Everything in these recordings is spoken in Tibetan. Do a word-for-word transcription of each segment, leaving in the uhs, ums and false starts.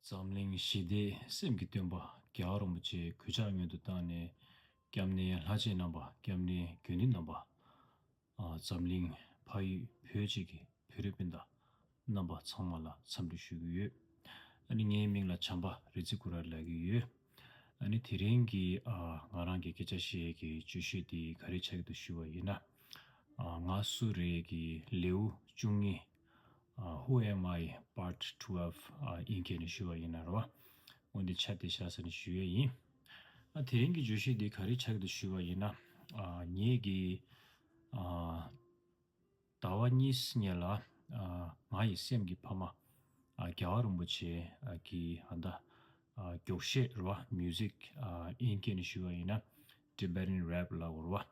འཛམ་གླིང་ཞི་བདེའི་སེམས་ཀྱི་སྟོན་པ་རྒྱལ་བ་རིན་པོ་ཆེ་གུས་ཕྱག་སྔོན་དུ་བཏང་ནས། སྐྱབས་གནས་ལྷ་རྗེ་རྣམ་པ། སྐྱབས་གནས་དགེ་འདུན་རྣམ་པ། ཨ། འཛམ་གླིང་ཕ་ཡུལ་བོད་གཅིག་གི་བོད་རིགས་སྤུན་ཟླ་རྣམ་པ་ཚང་མ་ལ་འཚམས་འདྲི་ཞུ་གི་ཡོད། ཨ་ནི་ངའི་མིང་ལ་བྱམས་པ་རི་རྩེ་གུ་ར་ལབ་ཀྱི་ཡོད། ཨ་ནི་དེ་རིང་གི་ཨ་ང་རང་གི་སྐད་ཆ་བཤད་ཀྱི་བརྗོད་གཞི་དེ་ག་རེ་ཆགས་ཀྱི་འདུག་ཞུ་བ་ཡིན་ན། ཨ། ང་སུ་རེད་ཀྱི་ལེའུ་བཅུ་གཉིས། ཨ། Who Am I Part Twelve། ཨ། དབྱིན་སྐད་ནས་ཞུ་བ་ཡིན་ན་རེད་བ། འོ་འདི་ཆ་དེ་བཞག་ས་ནས་ཞུ་ཡས་ཡིན། ཨ། དེ་རིང་གི་བརྗོད་གཞི་འདི་ག་རེ་ཆགས་ཀྱི་འདུག་ཞུ་བ་ཡིན་ན། ཨ། ངེད་ཀྱི། ཨ། ཟླ་བ་གཉིས་སྔོན་ལ། ཨ། ང་ཡི་སེམས་ཀྱི་ཕ་མ། ཨ། རྒྱལ་བ་རིན་པོ་ཆེ། ཨ། གི་ཨ་ད། ཨ། རྒྱོགས་བཤད་རེད་བ། མིའུ་ཟིག་ཨ། དབྱིན་སྐད་ནས་ཞུ་བ་ཡིན་ན། Tibetan Rap ལབ་དགོས་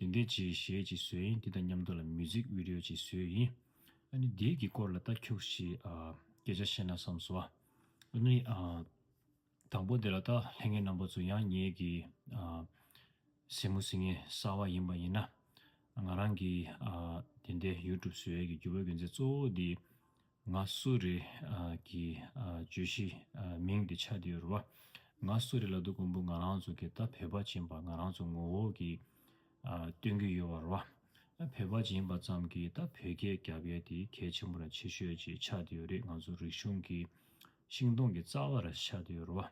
རེད་བ། དེ་འདྲས་ཅིག་གཞས་ཅིག་བཟོས་ཡིན། དེ་དང་མཉམ་དུ་ལ་མིའུ་ཟིག་བི་ཌི་ཡོ་ཅིག་བཟོས་ཡིན། ཨ་ནི་དེའི་གི་སྐོར་ལ་ད་ཁྱུག་ཅིག་ཨ། སྐད་ཆ་བཤད་ན་བསམ་སོང་བ། ཨ་ནི། ཨ། དང་པོ་དེ་ལ་ད་ལྷན་རྒྱས་རྣམ་པ་ཚོ་ཡང་ངེད་ཀྱི། ཨ། གཟིགས་མོ་གཟིགས་མཁན་གསར་པ་ཡིན་པ་ཡིན་ན། ང་རང་གི། ཨ། དེ་འདྲའི་ཡུ་ཊུབ་བཟོ་ཡས་ཀྱི་རྒྱུ་བ་རྒྱུ་མཚན་གཙོ་བོ་འདི། ང་སུ་རེད། ཨ། གི། ཨ། བརྗོད་གཞི། ཨ། མིང་འདི་ཆགས་བསྡད་ཡོད་རེད་བ། ང་སུ་རེད་ལབ་དུས་གོང་པོ་ང་རང་ཚོ་གི་ད་བོད་པ་ཡིན་པ་ང་རང་ཚོ་ངོ་བོ་གི། ཨ། སྟོན་གྱི་ཡོད་པ་རེད་བ། ད་བོད་པ་ཡིན་པ་ཙམ་གྱིས་ད་བོད་སྐད་རྒྱབ་ཡས་དེ་གལ་ཆེན་པོ་ར་ཆེ་ཤོས་ཅིག་ཆགས་བསྡད་ཡོད་རེད། ང་ཚོ་རིག་གཞུང་གི་ཤིང་སྡོང་གི་རྩ་བ་ར་ཆགས་བསྡད་ཡོད་རེད་བ།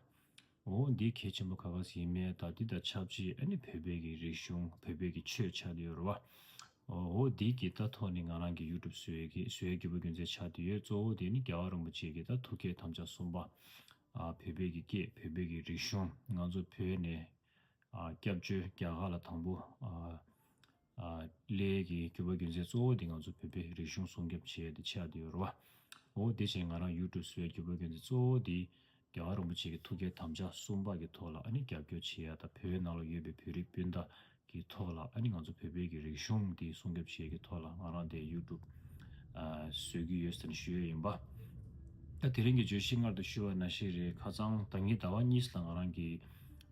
འོ་འདི་གལ་ཆེན་པོ་ག་ག་ཟིག་ཡིན་མེད་ད་འདི་དང་ཆབས་ཅིག་ཨ་ནི་བོད་པའི་གི་རིག་གཞུང་བོད་པའི་གི་ཆོས་ཆགས་བསྡད་ཡོད་རེད་བ། འོ་འདི་གི་ད་ཐོག་ནས་ང་རང་གི་ཡུ་ཊུབ་བཟོ་ཡས་ཀྱི་བཟོ་ཡས་རྒྱུ་བ་རྒྱུ་མཚན་ཆགས་བསྡད་ཡོད། གཙོ་བོ་དེ་ནི་རྒྱལ་བ་རིན་པོ་ཆེ་གི་ད་ཐུགས་བསྐྱེད་དམ་བཅའ་གསུམ་པ། ཨ། བོད་པའི་གི་སྐད་བོད་པའི་གི་རིག་གཞུང་ང་ཚོ་བོད་ནས། ཨ། སྐྱབས་བཅོལ་རྒྱ་གར་ལ་དང་པོ། ཨ། ཨ། སླེབས་ཀྱི་རྒྱུ་བ་རྒྱུ་མཚན་གཙོ་བོ་དེ་ང་ཚོ་བོད་པའི་རིག་གཞུང་སྲུང་སྐྱོབ་བྱེད་ཡས་དེ་ཆགས་བསྡད་ཡོད་རེད་བ། འོ་དེ་བཞིན་ང་རང་ཡུ་ཊུབ་བཟོ་ཡས་རྒྱུ་བ་རྒྱུ་མཚན་གཙོ་བོ་དེ་རྒྱལ་བ་རིན་པོ་ཆེ་གི་ཐུགས་བསྐྱེད་དམ་བཅའ་གསུམ་པ་གི་ཐོག་ལ་ཨ་ནི་རྒྱབ་སྐྱོར་བྱེད་ཡས་དང་བོད་ནང་ལ་ཡོད་པའི་བོད་རིགས་སྤུན་ཟླ་གི་ཐོག་ལ་ཨ་ནི་ང་ཚོ་བོད་པའི་གི་རིག་གཞུང་དེ་སྲུང་སྐྱོབ་བྱེད་ཡས་ཀྱི་ཐོག་ལ་ང་རང་དེ་ཡུ་ཊུབ། ཨ། བཟོ་གི་ཡོད་ཟེར་ནས་ཞུ་ཡས་ཡིན་པ། ད་དེ་རིང་གི་བརྗོད་གཞི་སྔར་དུ་ཞུ་བ་ནང་བཞིན་རེད། ཁ་སང་ད་ངེད་ཟླ་བ་གཉིས་ལ་ང་རང་གི་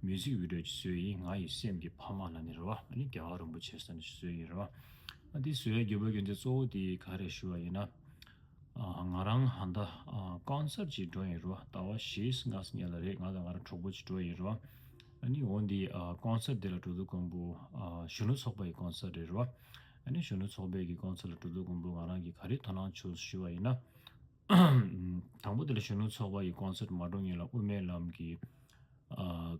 མིའུ་ཟིག་བི་ཌི་ཡོ་ཅིག་བཟོས་ཡིན། ང་ཡི་སེམས་ཀྱི་ཕ་མ་ལབ་ནས་རེད་བ། ཨ་ནི་རྒྱལ་བ་རིན་པོ་ཆེ་ཟེར་ནས་བཟོས་ཡིན་རེད་བ། ཨ་འདི་བཟོ་ཡས་རྒྱུ་བ་རྒྱུ་མཚན་གཙོ་བོ་དེ་ག་རེ་ཞུ་བ་ཡིན་ན། ཨ། ང་རང་ཧ་ད། ཨ། ཀོན་སར་ཅིག་འགྲོ་ཡིན་རེད་བ། ཟླ་བ་བཞི་ལྔ་སྔོན་ལ་རེད། ང་དང་ང་རང་གྲོགས་པོ་ཅིག་འགྲོ་ཡིན་རེད་བ། ཨ་ནི་འོ་འདི། ཨ། ཀོན་སར་དེ་ལ་འགྲོ་དུས་གོང་པོ། ཨ། གཞོན་ནུ་ཚོགས་པ་ཡི་ཀོན་སར་རེད་རེད་བ། ཨ་ནི་གཞོན་ནུ་ཚོགས་པའི་གི་ཀོན་སར་ལ་འགྲོ་དུས་གོང་པོ་ང་རང་གི་ག་རེ་དོ་སྣང་བྱུང་ཞུ་བ་ཡིན་ན། དང་པོ་དེ་ལ་གཞོན་ནུ་ཚོགས་པ་ཡི་ཀོན་སར་མ་འགྲོ་སྔོན་ལ་དབུ་མའི་ལམ་གྱི། ཨ།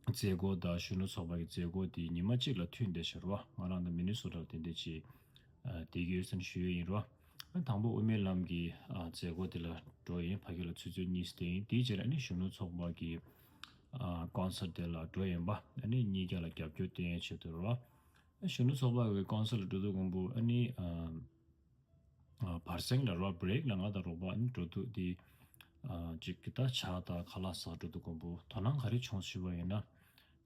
མཛད་སྒོ་དང་གཞོན་ནུ་ཚོགས་པ་གི་མཛད་སྒོ་དེ་ཉི་མ་གཅིག་ལ་མཐུད་བསྡད་ཤག་རེད་བ། ང་རང་ད་མི་ནི་སོ་ཊ་ལ་དེ་འདྲ་ཅིག་ཨ། བསྡད་ཀྱི་ཡོད་ཟེར་ནས་ཞུ་ཡས་ཡིན་རེད་བ། ཨ། དང་པོ་དབུ་མའི་ལམ་གྱི། ཨ། མཛད་སྒོ་དེ་ལ་འགྲོ་ཡིན། ཕ་གི་ལ་ཆུ་ཚོད་གཉིས་བསྡད་ཡིན། དེའི་རྗེས་ལ་ཨ་ནི་གཞོན་ནུ་ཚོགས་པ་གི། ཨ། ཀོན་སར་དེ་ལ་འགྲོ་ཡིན་པ། ཨ་ནི་གཉིས་ཀ་ལ་རྒྱབ་སྐྱོར་བསྟན་ཡས་ཆེད་དུ་རེད་བ། ཨ། གཞོན་ནུ་ཚོགས་པ་གི་ཀོན་སར་ལ་འགྲོ་དུས་གོང་པོ་ཨ་ནི། ཨ། ཨ། བར་གསེང་ལ་རོགས་བྷི་རེག་ལ་ང་དང་རོགས་པ་ཨ་ནི་འགྲོ་དུས་དེ། ཨ། ཅིག་གི་ད་ཇ་དང་ཁ་ལག་ཟ་འགྲོ་དུས་གོང་པོ་དོ་སྣང་ག་རེ་བྱུང་ཞུ་བ་ཡིན་ན།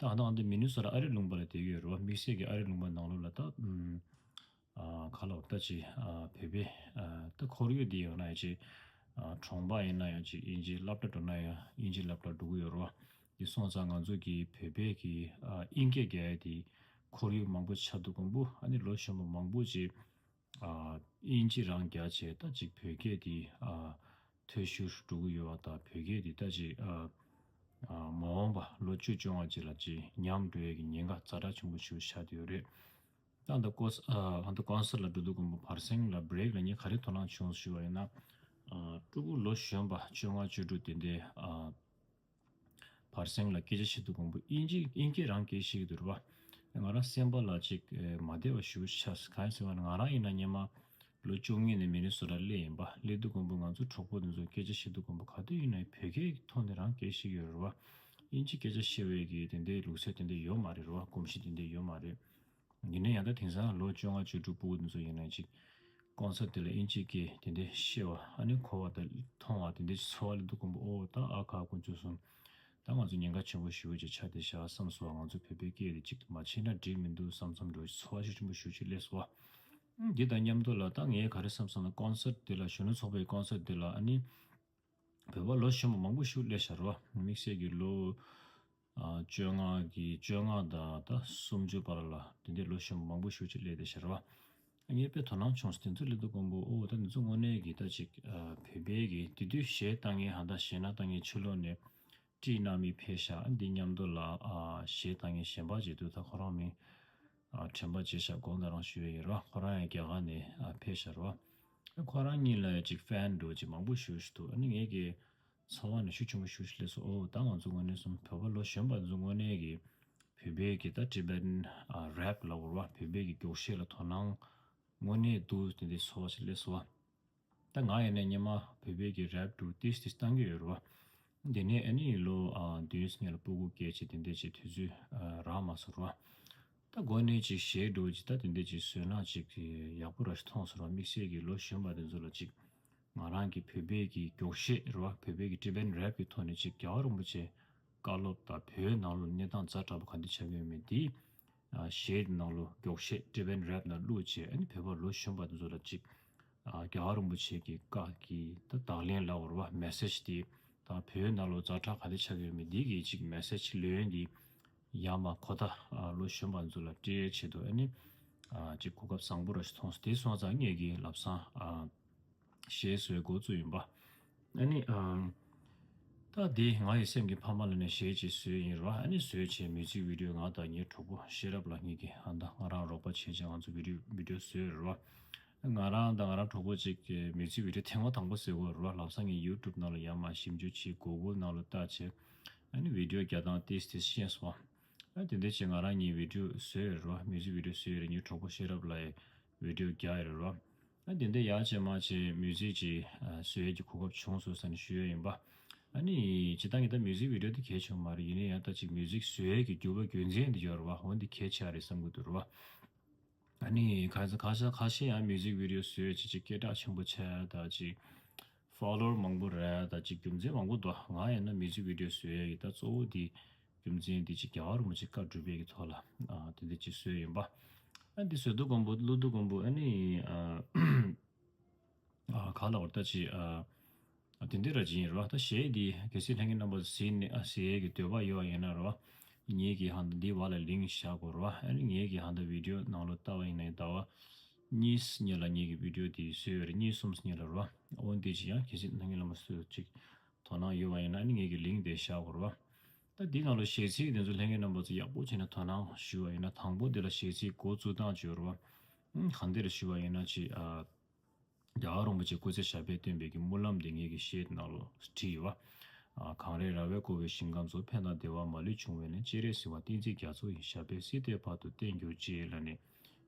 ད་ཨ་ད་ཨ་འདི་མི་ནི་སོ་ཊ་ཨ་རི་ལུང་པ་ལ་བསྡད་ཀྱི་ཡོད་རེད་བ། དམིགས་བསལ་གྱི་ཨ་རི་ལུང་པ་ནང་ལོགས་ལ་ད། ཨམ། ཨ། ག་ལབ་ད་ཅིག་ཨ། བོད་པའི། ཨ། ད་ཁོར་ཡུག་འདི་ཡོད་ན་ཡང་ཅིག་ཨ། གྲོང་པ་ཡིན་ན་ཡང་ཅིག་དབྱིན་ཇི་སློབ་གྲྭ་འགྲོ་ན་ཡང་དབྱིན་ཇི་སློབ་གྲྭ་འགྲོ་གི་ཡོད་རེད་བ། འདི་སོང་ཙང་ང་ཚོ་གི་བོད་པའི་གི། ཨ། དབྱིན་སྐད་རྒྱག་ཡས་དེ་ཁོར་ཡུག་མང་པོ་ཆགས་དུས་གོང་པོ་ཨ་ནི་ལོ་གཞོན་པ་མང་པོ་ཅིག་ཨ། དབྱིན་ཇི་རང་རྒྱག་བྱས་ད་ཅིག་བོད་སྐད་དེ། ཨ། འཐུས་ཤོར་འགྲོ་གི་ཡོད་པ་དང་བོད་སྐད་དེ་ད་ཅིག་ཨ། ཨ། མ་འོངས་པ་ལོ་བཅུ་བཅོ་ལྔ་ཅིག་ལ་ཅིག་ཉམས་འགྲོ་ཡས་ཀྱི་ཉེན་ཁ་ཛ་དྲག་ཆེན་པོ་ཞིག་ཆགས་བསྡད་ཡོད་རེད། ད་ད་ཀོས། ཨ། ད་ཀོན་སར་ལ་འགྲོ་དུས་གོང་པོ་བར་གསེང་ལ་བྷི་རེག་ལ་ངས་ག་རེ་དོ་སྣང་བྱུང་ཞུ་བ་ཡིན་ན། ཨ། ཕྲུ་གུ་ལོ་གཞོན་པ་བཅོ་ལྔ་བཅུ་དྲུག་དེ་འདྲའི། ཨ། བར་གསེང་ལ་སྐད་ཆ་བཤད་དུས་གོང་པོ་དབྱིན་ཇི་དབྱིན་སྐད་རང་སྐད་བཤད་ཀྱི་འདུག་རེད་བ། ང་རང་སེམས་པ་ལ་ཅིག་ཨེ། མ་བདེ་བ་ཞེ་པོ་ཅིག་ཆགས། གང་ཡིན་ཟེར་བ་ན་ང་རང་ཡིན་ན་སྔོན་མ་ལོ་བཅུ་གཉིས་ནས་མི་ནི་སོ་ཊ་སླེབས་ཡིན་པ། སླེབས་དུས་གོང་པོ་ང་ཚོ་གྲོགས་པོ་དེ་ཚོ་སྐད་ཆ་བཤད་དུས་གོང་པོ་ག་དུས་ཡིན་ན་བོད་སྐད་ཐོག་ནས་རང་སྐད་བཤད་ཀྱི་ཡོད་རེད་བ། དབྱིན་ཇི་སྐད་ཆ་བཤད་པའི་གི་དེ་འདྲའི་ལུགས་སྲོལ་དེ་འདྲ་ཡོད་མ་རེད་རེད་བ། གོམས་གཤིས་དེ་འདྲ་ཡོད་མ་རེད། ཡིན་ན་ཡང་ད་དེང་སང་ལོ་བཅོ་ལྔ་བཅུ་དྲུག་ཕྲུ་གུ་དེ་ཚོ་ཡིན་ན་ཅིག་ཀོན་སར་དེ་ལ་དབྱིན་ཇི་སྐད་དེ་འདྲའི་བཤད་པ་ཨ་ནི་གོ་བ་དང་མཐོང་བ་དེ་འདྲའི་ཚོར་བ་སླེབས་དུས་གོང་པོ་ཨོ་ད་ཨ་ཁ་དཀོན་མཆོག་གསུམ། ད་ང་ཚོ་ཉེན་ཁ་ཆེན་པོ་ཞེ་པོ་ཅིག་ཆགས་བསྡད་ཤག་བསམ་སོང་། ང་ཚོ་བོད་པའི་སྐད་དེ་གཅིག་ཏུ་མ་བྱས་ན་འགྲིག་མི་འདུག་བསམ་བསམ་འདྲ་བོ་ཚོར་བ་ཤུགས་ཆེན་པོ་ཞེ་པོ་ཅིག་སླེབས་སོང་བ། འདི་དང་མཉམ་དུ་ལ་ད་ངས་ག་རེ་བསམ་སོང་ན་ཀོན་སར་དེ་ལ་གཞོན་ནུ་ཚོགས་པའི་ཀོན་སར་དེ་ལ་ཨ་ནི། བོད་པ་ལོ་གཞོན་པ་མང་པོ་ཞིག་སླེབས་ཤག་རེད་བ། དམིགས་བསལ་གྱི་ལོ། ཨ། བཅོ་ལྔ་གི་བཅོ་ལྔ་དང་ད་སུམ་ཅུ་བར་ལ་དེ་འདྲའི་ལོ་གཞོན་པ་མང་པོ་ཞིག་ཅིག་སླེབས་བསྡད་ཤག་རེད་བ། ངས་དཔེ་དོ་སྣང་བྱུང་སོང་། དེ་ཚོ་སླེབས་དུས་ཀོང་པོ་ཨོ་ད་འདི་ཚོ་དངོས་གནས་ཀྱི་ད་ཅིག་བོད་པའི་གི་དེ་དུས་གཞས་བཏང་མཁན་ཧ་ད་གཞས་སྣ་བཏང་མཁན་ཕྱི་ལོགས་ནས་བཀྲིས་རྣམ་གཉིས་ཕེབས་ཤག་འདི་མཉམ་དུ་ལ་གཞས་བཏང་མཁན་གཞན་པ་ཅིག་འདུག་ད་ཁོ་རང་མིང་དྲན་པ་བརྗེད་ཤག་དགོངས་དག་རང་ཞུ་ཡ་ཡིན་རོ། ཁོ་རང་ཡང་རྒྱ་གར་ནས་ཕེབས་ཤག་རོ། ཁོ་རང་གཉིས་ལ་ཅིག་ཧྥན་འདྲ་ཅིག་མང་པོ་ཞེ་པོ་ཞིག་འདུག་ཨ་ནི་ངས་ཀྱི་ཚོར་བ་ནི་ཤུགས་ཆེན་པོ་ཞེ་པོ་ཞིག་སླེབས་སོང་། ཨོ་ད་ང་ཚོ་དངོས་གནས་སོང་བོད་པ་ལོ་གཞོན་པ་ཚོ་དངོས་གནས་ཀྱི་བོད་པའི་གི་ད་Tibetan rap ལབ་དགོས་རེད་བ། བོད་པའི་གི་སྒྱོགས་གཞས་ལ་དོ་སྣང་དངོས་གནས་འདུག་དེ་འདྲའི་ཚོར་བ་ཞིག་སླེབས་སོང་བ། ད་ང་ཡིན་ནའི་སྔོན་མ་བོད་པའི་གི་rap འདྲ་ཏིས་ཏིས་བཏང་གི་ཡོད་རེད་བ། དེ་ནས་ཨ་ནི་ལོ་ཨ་བདུན་སྔོན་ལ་སྤུ་གུ་སྐྱེས་བྱས་དེ་འདྲ་བྱས་དུས་ཚོད་ཨ་རག་མ་སོང་རེད་བ། ད་དངོས་གནས་ཅིག་གཞས་འདྲ་ཅིག་ད་དེ་འདྲ་ཅིག་བཟོས་ན་ཅིག་ཡག་པོ་ར་ཞིག་མཐོང་སོང་ར། དམིགས་བསལ་གྱི་ལོ་གཞོན་པ་དེ་ཚོ་ལ་ཅིག་ང་རང་གི་བོད་པའི་གི་སྒྱོགས་གཞས་རེད་བ། བོད་པའི་གི་Tibetan rap གི་ཐོག་ནས་ཅིག་རྒྱལ་བ་རིན་པོ་ཆེ་བཀའ་སློབ་དང་བོད་ནང་ལོགས་གནས་སྟངས་ཛ་དྲག་པོ་ག་འདྲ་ཆགས་ཀྱི་ཡོད་མེད་དེ་ཨ་གཞས་ནང་ལོགས་སྒྱོགས་གཞས་Tibetan rap ནང་བླུགས་བྱས་ཨ་ནི་བོད་པ་ལོ་གཞོན་པ་དེ་ཚོ་ལ་ཅིག་ཨ་རྒྱལ་བ་རིན་པོ་ཆེ་གི་བཀའ་གི་ད་དག་ལན་ལབ་དགོས་རེད་བ། message དེ་དང་བོད་ནང་ལོགས་ཛ་དྲག་ག་འདྲ་ཆགས་ཀྱི་ཡོད་མེད་འདི་གི་ཅིག་message ལོན་འདི་ཡར་མར་གོ་བརྡ་ཨ་ལོ་གཞོན་པ་ཚོ་ལ་སྤྲད་ཆེད་དུ་ཨ་ནི་ཨ་ཅིག་གོ་སྐབས་བཟང་པོ་ར་ཞིག་མཐོང་སོང་། དེ་སོང་ཙང་ངས་ཀྱི་ལམ་སང་ཨ་གཞས་བཟོས་འགོ་བཙུགས་ཡིན་པ། ཨ་ནི་ཨ་ད་འདི་ང་ཡི་སེམས་ཀྱི་ཕ་མ་ལ་ནས་གཞས་ཅིག་བཟོས་ཡིན་ར། ཨ་ནི་བཟོས་བྱས་མིའུ་ཛིག་བི་ཌི་ཡོ་ང་དང་ངའི་གྲོགས་པོ་ཤེས་རབ་ལགས་གཉིས་ཀྱིས་ཨ་ད་ང་རང་རོགས་པ་བྱས་བྱས་ང་ཚོ་བི་ཌི་ཡོ་བི་ཌི་ཡོ་བཟོས་ར། ང་རང་དང་ང་རང་གྲོགས་པོ་གཅིག་གིས་མིའུ་ཛིག་བི་ཌི་ཡོ་ཐེངས་མ་དང་པོ་བཟོས་ཡོད་རེད་བ། ལམ་སང་ངས་ཡུ་ཊུབ་ནང་ལ་ཡར་མར་ཞིབ་འཇུག་བྱས། གུ་གུལ་ནང་ལ་བལྟས་བྱས་ཨ་ནི་བི་ཌི་ཡོ་རྒྱག་སྟངས་ཏིས་ཏིས་ཤེས་སོང་བ། ཨ་དེ་འདྲ་བྱས་ང་རང་གཉིས་བི་ཌི་ཡོ་བཟོས་ཡོད་རེད་བ། མིའུ་ཛིག་བི་ཌི་ཡོ་བཟོས་ཡོད་རེད། ངའི་གྲོགས་པོ་ཤེས་རབ་ལགས་ཡིས་བི་ཌི་ཡོ་རྒྱག་ཡོད་རེད་བ། ཨ་དེ་འདྲ་ཡར་བྱས་མར་བྱས་མིའུ་ཛིག་ཅིག་ཨ་བཟོ་ཡས་ཀྱི་གོ་སྐབས་བྱུང་སོང་ཟེར་ནས་ཞུ་ཡས་ཡིན་པ། ཨ་ནི་སྤྱིར་བཏང་གི་ད་མིའུ་ཛིག་བི་ཌི་ཡོ་དེ་གལ་ཆེན་པོ་མ་རེད། ཡིན་ན་ཡང་ད་ཅིག་མིའུ་ཛིག་བཟོ་ཡས་ཀྱི་རྒྱུ་བ་རྒྱུ་མཚན་དེ་ཡོད་རེད་བ། འོ་འདི་གལ་ཆེ་བ་རེད་བསམ་གྱི་འདུག་རེད་བ། ཨ་ནི་ཁ་ཁ་ཤས་ཁ་ཤས་ཡང་མིའུ་ཛིག་བི་ཌི་ཡོ་བཟོས་ཅིག་ཅིག་སྐད་གྲགས་ཆེན་པོ་ཆགས་ད་ཅིག་ཕོ་ལོ་ཝར་མང་པོ་རག་ད་ཅིག་རྒྱུ་མཚན་མང་པོ་འདུག་ང་ཡིན་ན་མིའུ་ཛིག་བི་ཌི་ཡོ་བཟོ་ཡ་ཡི་ད་གཙོ་བོ་དེ་རྒྱུ་མཚན་དེ་ཅིག་རྒྱལ་བ་རིན་པོ་ཆེ་བཀའ་སྒྲུབ་པའི་གི་ཐོག་ལ་ཨ་དེ་འདྲ་ཅིག་བཟོས་ཡིན་པ། ཨ་འདི་བཟོས་དུས་ཀོང་པོ་བླུག་དུས་ཀོང་པོ་ཨ་ནི་ཨ་ཨ་ག་ལ་བར་ད་ཅིག་ཨ་ཨ་དེ་འདྲ་ར་ཅིག་ཡིན་ར་བ། ད་གཞས་འདི་གལ་སྲིད་ལྷན་རྒྱས་རྣམ་པ་ཚོ་གཟིགས་ནས་ཨ་གཟིགས་ཡས་ཀྱི་འདོད་པ་ཡོད་པ་ཡིན་ན་ར་བ། ངེད་ཀྱི་ཧ་ད་འདི་བར་ལ་ལིང་བཞག་དགོས་ར་བ། ཨ་ནི་ངེད་ཀྱི་ཧ་ད་བི་ཌི་ཡོ་ནང་ལོགས་ལྟ་བ་ཡིན་ན་ཟླ་བ་གཉིས་སྔོན་ལ་ངེད་ཀྱི་བི་ཌི་ཡོ་དེ་བཟོས་ཡོད་རེད། གཉིས་གསུམ་སྔོན་ལ་ར་བ། འོ་འདི་ཅིག་ཡང་གལ་སྲིད་ལྷན་རྒྱས་རྣམ་པ་ཚོས་ཅིག་དོ་སྣང་ཡོད་པ་ཡིན་ན་ཨ་ནི་ངེད་ཀྱི་ལིང་དེ་བཞག་དགོས་ར་བ། ད་འདི་ནང་ལོགས་གཞས་ཚིག་དེ་ཚོ་ལྷན་རྒྱས་རྣམ་པ་ཚོ་ཡག་པོ་བྱས་ནས་དོ་སྣང་ཞུ་བ་ཡིན་ན་དང་པོ་འདི་ལ་གཞས་ཚིག་འགོ་བཙུགས་སྟངས་ཅིག་ཡོད་ར་བ། ཨང་གང་འདི་ལ་ཞུ་བ་ཡིན་ན་ཅིག་ཨ། རྒྱལ་བ་རིན་པོ་ཆེ་སྐུ་ཚེ་ཞབས་པད་བརྟན་པའི་གི་སྨོན་ལམ་འདི་ངེད་ཀྱི་གཞས་ནང་ལོགས་བྲིས་ཡོད་པ། ཨ་གངས་རི་ར་བས་བསྐོར་བའི་ཞིང་ཁམས་སུ། ཕན་དང་བདེ་བ་མ་ལུས་འབྱུང་བའི་གནས། སྤྱན་རས་གཟིགས་དབང་བསྟན་འཛིན་རྒྱ་མཚོ་ཡི། ཞབས་པད་སྲིད་མཐའི་བར་དུ་བརྟན་གྱུར་ཅིག་ལབ་ནས་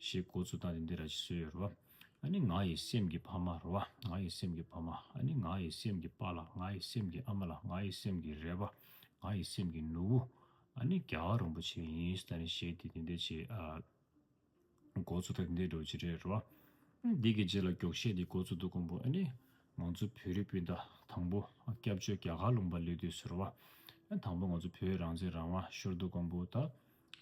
གཞས་འགོ་བཙུགས་སྟངས་དེ་འདི་ར་ཅིག་བཟོས་ཡོད་རེད་བ། ཨ་ནི་ང་ཡི་སེམས་ཀྱི་ཕ་མ་རེད་བ། ང་ཡི་སེམས་ཀྱི་ཕ་མ། ཨ་ནི་ང་ཡི་སེམས་ཀྱི་པཱ་ལགས། ང་ཡི་སེམས་ཀྱི་ཨ་མ་ལགས། ང་ཡི་སེམས་ཀྱི་རས་པ། ང་ཡི་སེམས་ཀྱི་ནུ་བོ། ཨ་ནི་རྒྱལ་བ་རིན་པོ་ཆེ་ཡིན་ཟེར་ནས་གཞས་དེ་དེ་འདྲ་ཅིག་ཨ། འགོ་ཚུགས་ཐབས་འདི་འགྲོ་ཅི་རེད་རོ། འདི་གི་རྗེས་ལ་མགྱོགས་བཤད་འདི་འགོ་ཚུགས་དུས་ཀོང་པོ་ཨ་ནི་ང་ཚོ་བོད་རིགས་སྤུན་ཟླ་དང་པོ་སྐྱབས་བཅོལ་རྒྱ་གར་ལུང་པ་སླེབས་དུས་ཟེར་བ། དང་པོ་ང་ཚོ་བོད་རང་བཙན་རང་དབང་ཤོར་དུས་ཀོང་པོ་ད་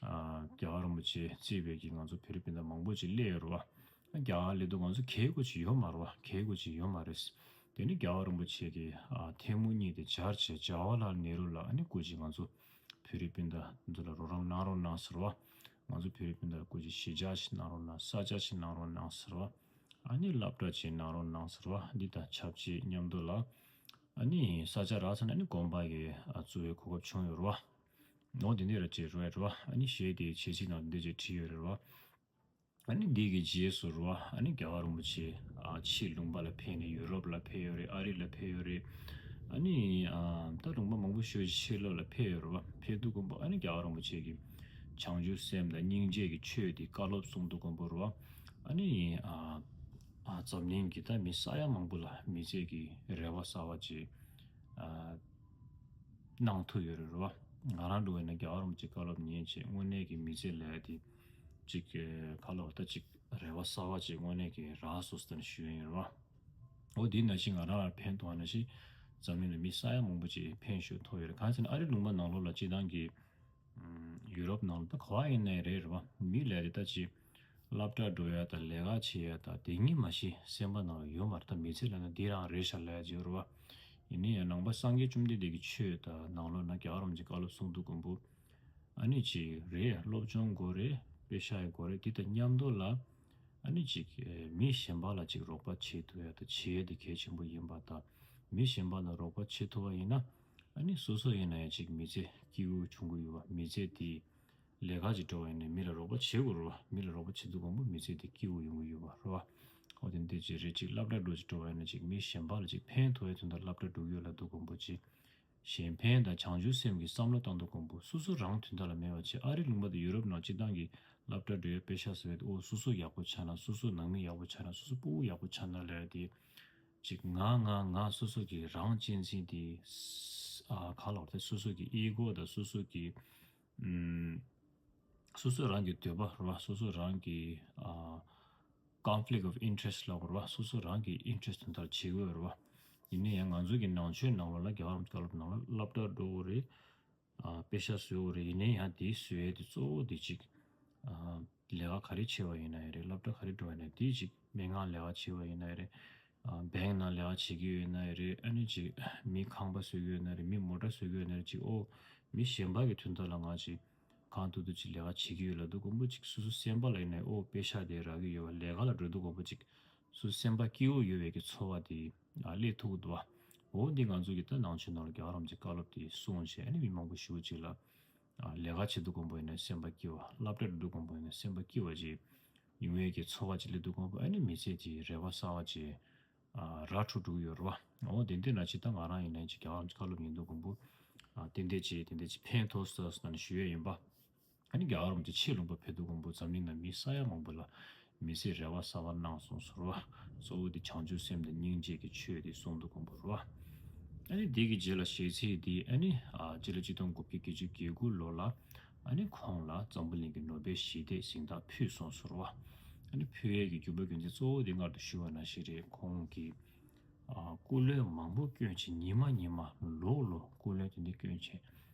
རྒྱལ་བ་རིན་པོ་ཆེ་གཙོས་པའི་གི་ང་ཚོ་བོད་རིགས་སྤུན་ཟླ་མང་པོ་ཅིག་སླེབས་ཡོད་རེད་བ། རྒྱ་གར་སླེབས་དུས་ང་ཚོ་གལ་དགོས་ཅིག་ཡོད་མ་རེད་བ། གལ་དགོས་ཅིག་ཡོད་མ་རེད། དེ་ནི་རྒྱལ་བ་རིན་པོ་ཆེ་གི་ཐལ་མོ་སྙེགས་ཏེ་སྦྱར་བྱས་ཇ་ཝ་ལལ་ནེ་རུ་ལ་ཨ་ནི་སྐུ་མཁྱེན་ང་ཚོ་བོད་རིགས་སྤུན་ཟླ་འདི་ལ་རོགས་རམ་གནང་རོགས་གནང་ཟེར་བ། ང་ཚོ་བོད་རིགས་སྤུན་ཟླ་ལ་སྐུ་མཁྱེན་གཞིས་ཆགས་ཤིག་གནང་རོགས་གནང་། ས་ཆ་ཞིག་གནང་རོགས་གནང་ཟེར་བ། ཨ་ནི་སློབ་གྲྭ་ཅིག་གནང་རོགས་གནང་ཟེར་བ། འདི་དང་ཆབས་ཅིག་མཉམ་དུ་ལ་ཨ་ནི་ས་ཆ་རག་ཚར་ན་ཨ་ནི་དགོན་པ་གི་ཨ་བཙུགས་པའི་གོ་སྐབས་བྱུང་ཡོད་རེད་བ། ནོ་དེ་འདྲ་ར་ཅིག་རེད་རེད་བ། ཨ་ནི་གཞས་དེའི་བྱེད་ཚིག་ནང་འདི་ཅིག་བྲིས་ཡོད་རེད་བ། ཨ་ནི་འདི་གི་རྗེས་སུ་རེད་བ། ཨ་ནི་རྒྱལ་བ་རིན་པོ་ཆེ་ཨ་ཕྱིའི་ལུང་པ་ལ་ཕེབས་ནས་ཡུ་རོབ་ལ་ཕེབས་ཡོད་རེད། ཨ་རི་ལ་ཕེབས་ཡོད་རེད། ཨ་ནི་ཨ་ད་ལུང་པ་མང་པོ་ཞིག་ཕྱི་ལོགས་ལ་ཕེབས་ཡོད་རེད་བ། ཕེབས་དུས་ཀོང་པོ་ཨ་ནི་རྒྱལ་བ་རིན་པོ་ཆེ་གི་བྱང་ཆུབ་སེམས་དང་སྙིང་རྗེ་གི་ཆོས་དེ་བཀའ་སློབ་གསུང་དུས་ཀོང་པོ་རེད་བ། ཨ་ནི་ཨ་ཨ་འཛམ་གླིང་གི་ད་མི་ས་ཡ་མང་པོ་ལ་མི་ཚེ་གི་རེ་བ་གསར་བ་ཅིག་ཨ་གནང་ཐུབ་ཡོད་རེད་བ། ང་རང་འདྲ་བོ་ཡིན་ན་རྒྱལ་བ་རིན་པོ་ཆེ་བཀའ་སློབ་ཉན་བྱས་དངོས་གནས་ཀྱི་མི་ཚེ་ལས་དེ་ཅིག་ཁ་ལོ་ད་ཅིག་རེ་བ་གསར་བ་ཅིག་དངོས་གནས་ཀྱི་རག་སོང་ཟེར་ནས་ཞུ་ཡིན་རེད་བ། འོ་དེ་ནང་བཞིན་ང་རང་ལ་ཕན་ཐོགས་ནང་བཞིན་འཛམ་གླིང་ལ་མི་ས་ཡ་མང་པོ་ཅིག་ཕན་ཞིག་ཐོགས་ཡོད་རེད། གང་ཟེར་ན་ཨ་རི་ལུང་པ་ནང་ལོགས་ལ་སྤྱིར་བཏང་གི་ཡུ་རོབ་ནང་ལ་ད་ག་བ་ཡིན་ནའི་རེད་རེད་བ། མི་ལ་རེ་ད་ཅིག་སློབ་གྲྭ་འགྲོ་ཡ་དང་ལས་ཀ་བྱེད་ཡ་དང་དེ་གཉིས་མ་གཞི་སེམས་པ་ནང་ལ་ཡོད་མ་རེད། ད་མི་ཚེ་ལ་ན་འདི་རང་རེད་ཤག་ལབ་ཡ་ཅིག་ཡོད་རེད་བ། ཡིན་ན་ཡང་ནང་པ་སངས་རྒྱས་བཅོམ་ལྡན་འདས་ཀྱི་ཆོས་དང་ནང་ལོགས་ན་རྒྱལ་བ་རིན་པོ་ཆེ་བཀའ་སློབ་གསུང་དུས་ཀོང་པོ་ཨ་ནི་ཅིག་རེད། སློབ་སྦྱོང་དགོས་རེད། དཔེ་ཆ་ཡང་དགོས་རེད། འདི་དང་མཉམ་དུ་ལ་ ཨ་ནི་ཅིག་ཨེ་མི་གཞན་པ་ལ་ཅིག་རོགས་པ་བྱེད་ཐུབ་ཡ་དང་བྱེད་ཡ་དེ་གལ་ཆེན་པོ་ཡིན་པ་དང་། མི་གཞན་པ་ལ་རོགས་པ་བྱེད་ཐུབ་པ་ཡིན་ན། ཨ་ནི་སོ་སོ་ཡིན་ན་ཡང་ཅིག་མི་ཚེ་སྐྱིད་པོ་བྱུང་གི་ཡོད་པ། མི་ཚེ་དེ་ལས་ཀ་ཅིག་འགྲོ་བ་ཡིན་ན་མི་ལ་རོགས་པ་བྱེད་དགོས་རེད་བ། མི་ལ་རོགས་པ་བྱེད་དུས་གོང་པོ་མི་ཚེ་དེ་སྐྱིད་པོ་ཡོང་གི་ཡོད་པ་རེད་བ། འོ་དེ་འདྲ་ཅིག་རེད། ཅིག་སློབ་གྲྭ་འགྲོ་ཅིག་འགྲོ་བ་ཡིན་ན་ཅིག་མི་གཞན་པ་ལ་ཅིག་ཕན་ཐོགས་ཡ་དོན་དག་སློབ་གྲྭ་འགྲོ་གི་ཡོད་ལབ་དུས་གོང་པོ་ཅིག་གཞན་ཕན་དང་བྱང་ཆུབ་སེམས་ཀྱི་བསམ་བློ་བཏང་དུས་གོང་པོ་སོ་སོ་རང་དོན་དག་ལ་མེད་པ་བྱས། ཨ་རི་ལུང་པ་དང་ཡུ་རོབ་ནང་སྤྱིར་བཏང་གི་སློབ་གྲྭ་འགྲོ་ཡ་པེ་ཤག་ཟེར་བའི་འོ་སོ་སོ་ཡག་པོ་ཆགས་ན། སོ་སོ་ནང་མི་ཡག་པོ་ཆགས་ན། སོ་སོ་སྤུ་གུ་ཡག་པོ་ཆགས་ན་ལབ་ཡ་དེ། ཅིག་ང་ང་ང་སོ་སོ་གི་རང་གཅེས་འཛིན་དེ། ཨ་ག་ལབ་དེ། སོ་སོ་གི་ཨི་གོ་དང་སོ་སོ་གི་ཨམ། སོ་སོ་རང་གི་འདོད་པ་རེད་བ། སོ་སོ་རང་གི་ཨ་conflict of interest ལབ་དགོས་རེད་བ། སོ་སོ་རང་གི་interest དོན་དག་བྱེད་དགོས་རེད་བ། ཡིན་ན་ཡང་ང་ཚོ་གི་ནང་ཆོས་ནང་ལོགས་ལ་རྒྱལ་བ་རིན་པོ་ཆེ་བཀའ་སློབ་ནང་ལ་སློབ་གྲྭ་འགྲོ་དགོས་རེད། ཨ་པེ་ཤག་བཟོ་དགོས་རེད། ཡིན་ན་ཡང་དེ་བཟོ་ཡས་དེ་གཙོ་བོ་དེ་ཅིག་ཨ་ལས་ཀ་ག་རེ་བྱེད་པ་ཡིན་ན་ཡང་རེད། སློབ་གྲྭ་ག་རེ་འགྲོ་བ་ཡིན་ན་དེ་ཅིག་སྨན་ཁང་ལས་ཀ་བྱེད་པ་ཡིན་ན་ཡང་རེད། ཨ་bank ནང་ལས་ཀ་བྱེད་ཀྱི་ཡོད་ན་ཡང་རེད། ཨ་ནི་ཅིག་མི་ཁང་པ་བཟོ་གི་ཡོད་ན་རེད། མི་མོ་ཊ་བཟོ་གི་ཡོད་ན་རེད། ཅིག་ཨོ་མི་གཞན་པ་གི་དོན་དག་ལ་ང་ཅིག་གང་ཐུབ་ཐུབ་ཅིག་ལས་ཀ་བྱེད་ཀྱི་ཡོད་ལབ་དུས་གོང་པོ་ཅིག་སོ་སོ་སེམས་པ་ལ་ཡིན་ན་ཨོ་པེ་ཤག་དེ་རག་གི་ཡོད་པ། ལས་ཀ་ལ་འགྲོ་དུས་གོང་པོ་ཅིག་སོ་སོ་སེམས་པ་སྐྱིད་པོ་ཡོད་པའི་གི་ཚོར་བ་དེ་ཨ་སླེབས་ཐུབ་ཀྱི་འདུག་བ། འོ་འདི་ང་ཚོ་གི་ད་ནང་ཆོས་ནང་ལ་རྒྱལ་བ་རིན་པོ་ཆེ་བཀའ་སློབ་དེ་གསུངས་བྱས། ཨ་ནི་མི་མང་པོ་ཞེ་པོ་ཅིག་ལ་ཨ་ལས་ཀ་བྱེད་དུས་གོང་པོ་ཡིན་ན་སེམས་པ་སྐྱིད་པ། སློབ་གྲྭ་འགྲོ་དུས་གོང་པོ་ཡིན་ན་སེམས་པ་སྐྱིད་པ་ཅིག་ཡོང་ཡས་ཀྱི་ཚོར་བ་ཅིག་སླེབས་དུས་གོང་པོ། ཨ་ནི་མི་ཚེ་དེ་རེ་བ་གསར་བ་ཅིག་ཨ་ར་འཕྲོད་འགྲོ་གི་ཡོད་རེད་བ། འོ་དེ་འདྲ་ན་ཅིག་ད་ང་རང་ཡིན་ན་ཅིག་རྒྱལ་བ་རིན་པོ་ཆེ་བཀའ་སློབ་ཉན་དུས་གོང་པོ་ཨ་དེ་འདྲ་ཅིག་དེ་འདྲ་ཅིག་ཕན་ཐོགས་སོང་ཟེར་ནས་ཞུ་ཡས་ཡིན་པ། ཨ་ནི་རྒྱལ་བ་རིན་པོ་ཆེ་ཕྱི་ལུང་པ་ཕེབས་དུས་གོང་པོ་འཛམ་གླིང་ནང་མི་ས་ཡ་མང་པོ་ལ་མི་ཚེ་རེ་བ་གསར་བ་གནང་སོང་ཟེར་བ། གཙོ་བོ་དེ་བྱང་ཆུབ་སེམས་དང་སྙིང་རྗེ་གི་ཆོས་དེ་གསུངས་དུས་གོང་པོ་རེད་བ། ཨ་ནི་དེ་གི་རྗེས་ལ་གཞས་ཚིག་དེ་ཨ་ནི་ཨ་སྤྱི་ལོ་ཆིག་སྟོང་དགུ་བརྒྱ་བརྒྱད་ཅུ་གྱ་དགུ་ལོ་ལ་ཨ་ནི་ཁོང་ལ་འཛམ་བུ་གླིང་གི་ནོ་བེལ་ཞི་བདེའི་གཟེངས་རྟགས་ཕུལ་སོང་ཟེར་བ། ཨ་ནི་ཕུལ་ཡས་ཀྱི་རྒྱུ་པ་རྒྱུ་མཚན་གཙོ་བོ་དེ་སྔར་དུ་ཞུས་པ་ནང་བཞིན་རེད། ཁོང་གིས་ཨ་སྐུ་ལས་མང་པོ་བསྐྱོན་བྱས། ཉི་མ་ཉི་མ་ལོ་ལོ་སྐུ་ལས་དེ་འདྲ་བསྐྱོན་བྱས།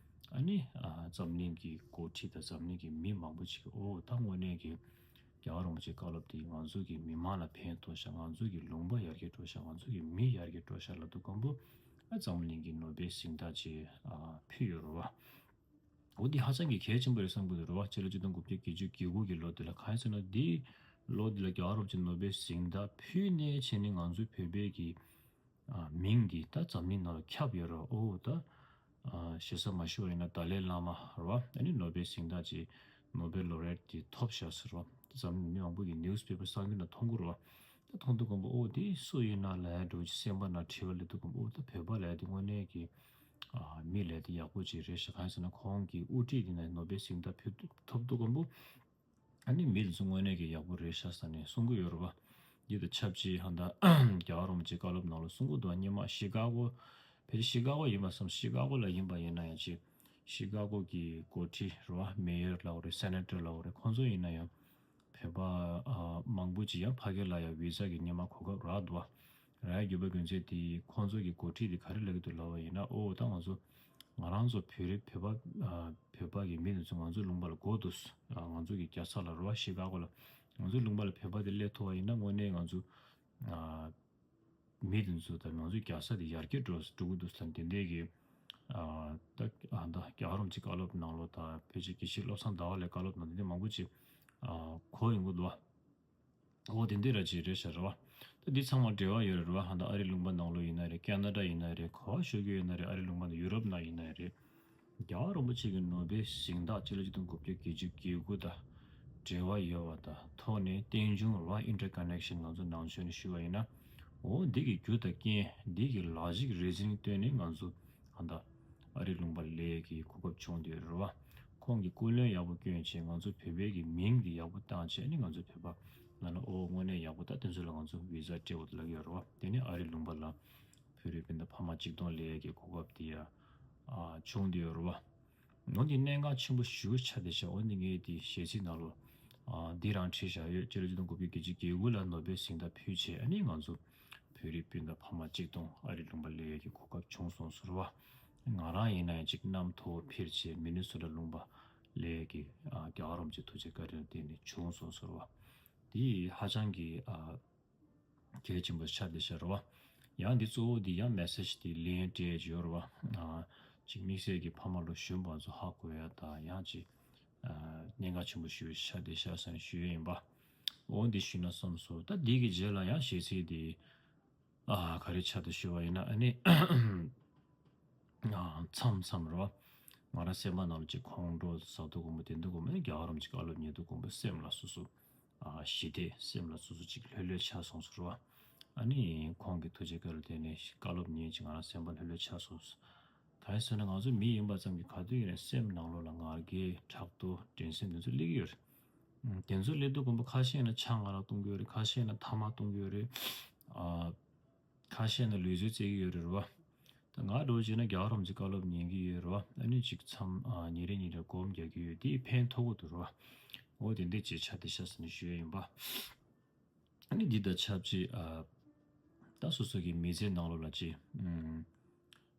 ཨ་ནི་ཨ་འཛམ་གླིང་གི་འགོ་ཁྲིད་དང་འཛམ་གླིང་གི་མི་མང་པོ་ཅིག་གིས་ཨོ་ད་དངོས་གནས་ཀྱི་རྒྱལ་བ་རིན་པོ་ཆེའི་བཀའ་སློབ་དེ་ང་ཚོ་གི་མི་མང་ལ་ཕན་ཐོགས་ཤག་ང་ཚོ་གི་ལུང་པ་ཡར་རྒྱས་འགྲོ་ཤག་ང་ཚོ་གི་མི་ཡར་རྒྱས་འགྲོ་ཤག་ལབ་དུས་གོང་པོ་ཨ་འཛམ་གླིང་གི་ནོ་བེལ་གཟེངས་རྟགས་ཅིག་ཨ་ཕུལ་ཡོད་རེད་བ། འོ་འདི་ཧ་ཅང་གི་གལ་ཆེན་པོ་རེད་བསམ་གྱི་འདུག་རེད་བ། སྤྱི་ལོ་ཆིག་སྟོང་དགུ་བརྒྱ་བརྒྱད་ཅུ་གྱ་དགུ་གི་ལོ་འདི་ལ། གང་ཡིན་ཟེར་ན་འདི་ལོ་འདི་ལ་རྒྱལ་བ་རིན་པོ་ཆེ་ནོ་བེལ་གཟེངས་རྟགས་ཕུལ་ནས་བྱས་ནས་ང་ཚོའི་བོད་པའི་གི་ཨ་མིང་འདི་ད་འཛམ་གླིང་ནང་ལ་ཁྱབ་ཡོད་རེད་བ། ཨོ་ད་ཨ་ཞེ་ས་མ་ཞུ་བ་ཡིན་ན་ཏཱ་ལའི་བླ་མ་རེད་བ། ཨ་ནི་ནོ་བེལ་གཟེངས་རྟགས་ཀྱི་ནོ་བེལ་ལོ་རེ་ཊི་དེ་ཐོབ་ཤག་ཟེར་བ། ད་འཛམ་གླིང་མི་མང་པོ་གི་ནིའུ་སི་པེ་པར་གསར་འགྱུར་ནང་མཐོང་གི་རེད་བ། ད་མཐོང་དུས་གོང་པོ་ཨོ་དེ་སུ་ཡིན་ན་ལབ་ཡ་འདྲ་བོ་ཅིག་སེམས་པ་ནང་དྲི་བ་སླེབས་དུས་གོང་པོ་ཨོ་ད་བོད་པ་ལབ་ཡ་དེ་དངོས་གནས་ཀྱི་ཨ་མི་ལབ་ཡ་དེ་ཡག་པོ་ཅིག་རེད་ཤག་གང་ཡིན་ཟེར་ན་ཁོང་གི་དབུ་ཁྲིད་དེ་ནས་ནོ་བེལ་གཟེངས་རྟགས་ཕུལ་ཐོབ་དུས་གོང་པོ་ཨ་ནི་མི་དེ་ཚོ་དངོས་གནས་ཀྱི་ཡག་པོ་རེད་ཤག་ཟེར་ནས་གསུང་གི་ཡོད་རེད་བ། འདི་དང་ཆབས་ཅིག་ཧ་ད་རྒྱལ་བ་རིན་པོ་ཆེའི་བཀའ་སློབ་ནང་ལ་གསུང་གི་འདུག་སྔོན་མ་ཤི་ཀ་གོ། ཕལ་ཆེར་ཤི་ཀ་གོ་ཡིན་པ་བསམ། ཤི་ཀ་གོ་ལ་ཡིན་པ་ཡིན་ན་ཡང་ཅིག་ཤི་ཀ་གོ་གི་འགོ་ཁྲིད་རེད་བ། མེ་ཡར་ལབ་དགོས་རེད། སེ་ནེ་ཊར་ལབ་དགོས་རེད། ཁོང་ཚོ་ཡིན་ན་ཡང་བོད་པ་ཨ་མང་པོ་ཅིག་ཡང་ཕ་གི་ལ་ཡང་བི་ཟ་གི་སྔོན་མ་གོ་སྐབས་རག་འདུག་བ། རག་ཡ་རྒྱུ་པ་རྒྱུ་མཚན་དེ་ཁོང་ཚོ་གི་འགོ་ཁྲིད་དེ་ག་རེ་ལབ་ཀྱི་འདུག་ལབ་པ་ཡིན་ན། ཨོ་ད་ང་ཚོ་ང་རང་ཚོ་བོད་རིགས་བོད་པ་ཨ་བོད་པ་གི་མི་དེ་ཚོ་ང་ཚོ་ལུང་པ་ལ་དགོས་འདུག་ཨ་ང་ཚོ་གི་རྒྱལ་ས་ལ་རེད་བ། ཤི་ཀ་གོ་ལ་ང་ཚོ་ལུང་པ་ལ་བོད་པ་དེ་སླེབས་ཐུབ་པ་ཡིན་ན་དངོས་གནས་ང་ཚོ་ཨ་མི་དེ་ཚོ་དང་ང་ཚོའི་རྒྱལ་ས་དེ་ཡར་རྒྱས་འགྲོ་འགྲོ་གི་འདུག་ལབ་དེ་འདྲའི་གི་ཨ་ད་ཨ་ད་རྒྱལ་བ་རིན་པོ་ཆེའི་བཀའ་སློབ་ནང་ལོགས་དང་ཕལ་ཆེར་དགེ་བཤེས་བློ་བཟང་ཟླ་བ་ལགས་བཀའ་སློབ་ནང་དེ་འདྲ་མང་པོ་ཅིག་ཨ་གོ་ཡོང་གི་འདུག་བ། འོ་དེ་འདྲ་ར་ཅིག་རེད་ཤག་རེད་བ། ད་འདི་ཚང་མ་འབྲེལ་བ་ཡོད་རེད་བ། ཧ་ད་ཨ་རི་ལུང་པ་ནང་ལོགས་ཡིན་ན་རེད། ཁེ་ན་ཌ་ཡིན་ན་རེད། ག་པར་བཞུགས་ཀྱི་ཡོད་ན་རེད། ཨ་རི་ལུང་པ་ནང་ཡུ་རོབ་ནང་ཡིན་ན་རེད། རྒྱལ་བ་རིན་པོ་ཆེ་གི་ནོ་བེལ་གཟེངས་རྟགས་སྤྱི་ལོ་ཆིག་སྟོང་དགུ་བརྒྱ་བརྒྱད་ཅུ་གྱ་དགུ་དང་འབྲེལ་བ་ཡོད་པ་དང་ཐོག་ནས་རྟེན་འབྱུང་རེད་བ། ཨིན་ཊར་ཀོ་ནེག་ཤན་ང་ཚོ་ནང་ཆོས་ནས་ཞུས་པ་ཡིན་ན། འོ་འདི་གི་རྒྱུ་དང་རྐྱེན་འདི་གི་ལོ་ཇིག་རི་ཛ་ནིང་བཏོན་ནས་ང་ཚོ་ཧ་ད་ཨ་རི་ལུང་པ་སླེབས་ཡས་ཀྱི་གོ་སྐབས་བྱུང་བསྡད་ཡོད་རེད་བ། ཁོང་གིས་སྐུ་ལས་ཡག་པོ་བསྐྱོན་བྱས་ང་ཚོ་བོད་པའི་གི་མིང་འདི་ཡག་པོ་བཏང་བྱས་ནས་ང་ཚོ་བོད་པ་ལ་ན་ཨོ་དངོས་གནས་ཡག་པོ། ད་དེ་ཚོ་ལ་ང་ཚོ་བི་ཟ་སྤྲད་དགོས་འདུག་ལབ་ཀྱི་ཡོད་རེད་བ། དེ་ནས་ཨ་རི་ལུང་པ་ལ་བོད་རིགས་སྤུན་ཟླ་ཕ་མ་གཅིག་སྟོང་སླེབས་ཡས་ཀྱི་གོ་སྐབས་འདི་ཡ་ཨ་བྱུང་བསྡད་ཡོད་རེད་བ། འོ་འདི་གནད་འགག་ཆེན་པོ་ཞེ་པོ་ཆགས་བསྡད་ཤག་འོ་འདི་ངས་འདི་གཞས་ཚིག་ནང་ལོགས་ཨ་འདི་རང་བྲིས་བཞག་ཡོད། སྤྱི་ལོ་ཆིག་སྟོང་དགུ་བརྒྱ་བརྒྱད་ཅུ་གྱ་དགུ་ལ་ནོ་བེལ་གཟེངས་རྟགས་ཕུལ་བྱས་ཨ་ནི་ང་ཚོ་བོད་རིགས་སྤུན་ཟླ་ཕ་མ་གཅིག་སྟོང་ཨ་རི་ལུང་པ་སླེབས་ཡས་ཀྱི་གོ་སྐབས་བྱུང་སོང་ཟེར་བ། ང་རང་ཡིན་ན་ཡང་ཅིག་གནམ་ཐོག་འཕུར་བྱས་མི་ནི་སོ་ཊ་ལུང་པ་སླེབས་ཡས་ཀྱི་ཨ་རྒྱལ་བ་རིན་པོ་ཆེ་ཐུགས་རྗེ་བཀའ་དྲིན་ལ་བརྟེན་ནས་བྱུང་སོང་ཟེར་བ། འདི་ཧ་ཅང་གི་ཨ་གལ་ཆེན་པོ་ཆགས་བསྡད་ཤག་རེད་བ། ཡང་འདི་གཙོ་བོ་འདི་ཡང་མེ་སེ་ཇི་འདི་ལན་སྤྲད་ཡོད་རེད་བ། ཨ་ཅིག་དམིགས་བསལ་གྱི་ཕ་མ་ལོ་གཞོན་པ་ཚོ་ཧ་གོ་ཡ་དང་ཡང་ཅིག་ཨ་གནད་འགག་ཆེན་པོ་ཞེ་པོ་ཆགས་བསྡད་ཤག་ཟེར་ནས་ཞུ་ཡས་ཡིན་པ། འོ་འདི་ཞུས་ན་བསམ་སོང་། ད་འདི་གི་རྗེས་ལ་ཡང་གཞས་ཚིག་འདི་ཨ་ག་རེ་ཆགས་འདུག་ཞུ་བ་ཡིན་ན། ཨ་ནི་ཨ་མཚམས་མཚམས་རོ། ང་རང་སེམས་པ་ནང་ལ་ཅིག་ཁོང་ཁྲོ་ཟ་དུས་དགོང་མོ་དེ་དུས་དགོང་མོ་ནི་རྒྱལ་བ་རིན་པོ་ཆེ་བཀའ་སློབ་ཉན་དུས་དགོང་མོ་སེམས་ལ་སོ་སོ་ཨ་ཞི་བདེ་སེམས་ལ་སོ་སོ་ཅིག་ལྷོད་ལྷོད་ཆགས་སོང་ཟེར་བ། ཨ་ནི་ཁོང་གི་ཐུགས་རྗེ་བཀའ་སློབ་དེ་ནས་བཀའ་སློབ་ཉན་ཅིག་ང་རང་སེམས་པ་ལྷོད་ལྷོད་ཆགས་སོང་། གང་ཡིན་ཟེར་ན་ང་ཚོ་མི་ཡིན་པ་ཙམ་གྱིས་ག་དུས་ཡིན་ནའི་སེམས་ནང་ལོགས་ལ་ང་རྒྱལ་ཕྲག་དོག་འགྲན་སེམས་དེ་ཚོ་སླེབས་ཀྱི་ཡོད་རེད། ཨ་དེ་ཚོ་སླེབས་དུས་དགོང་མོ་ཁ་ཤས་ན་ཆང་ང་རང་བཏུང་གི་ཡོད་རེད། ཁ་ཤས་ན་ཐ་མག་བཏུང་གི་ཡོད་རེད། ཨ་ཁ་ཤས་ན་ལུས་རྩལ་རྩེད་ཀྱི་ཡོད་རེད་རོ། ད་ང་འདྲ་བོ་བྱས་ན་རྒྱལ་བ་རིན་པོ་ཆེ་བཀའ་སློབ་ཉན་གྱི་ཡོད་རོ། ཨ་ནི་ཅིག་མཚམས་ཨ་ཉིན་རེ་ཉིན་རེ་སྒོམ་རྒྱག་གི་ཡོད། དེས་ཕན་ཐོགས་ཀྱི་འདུག་རོ། འོ་དེ་འདྲ་ཅིག་ཆགས་བསྡད་ཤག་ཟེར་ནས་ཞུ་ཡ་ཡིན་པ། ཨ་ནི་འདི་དང་ཆབས་ཅིག་ཨ་ད་སོ་སོ་གི་མི་ཚེ་ནང་ལོགས་ལ་ཅིག་ཨ་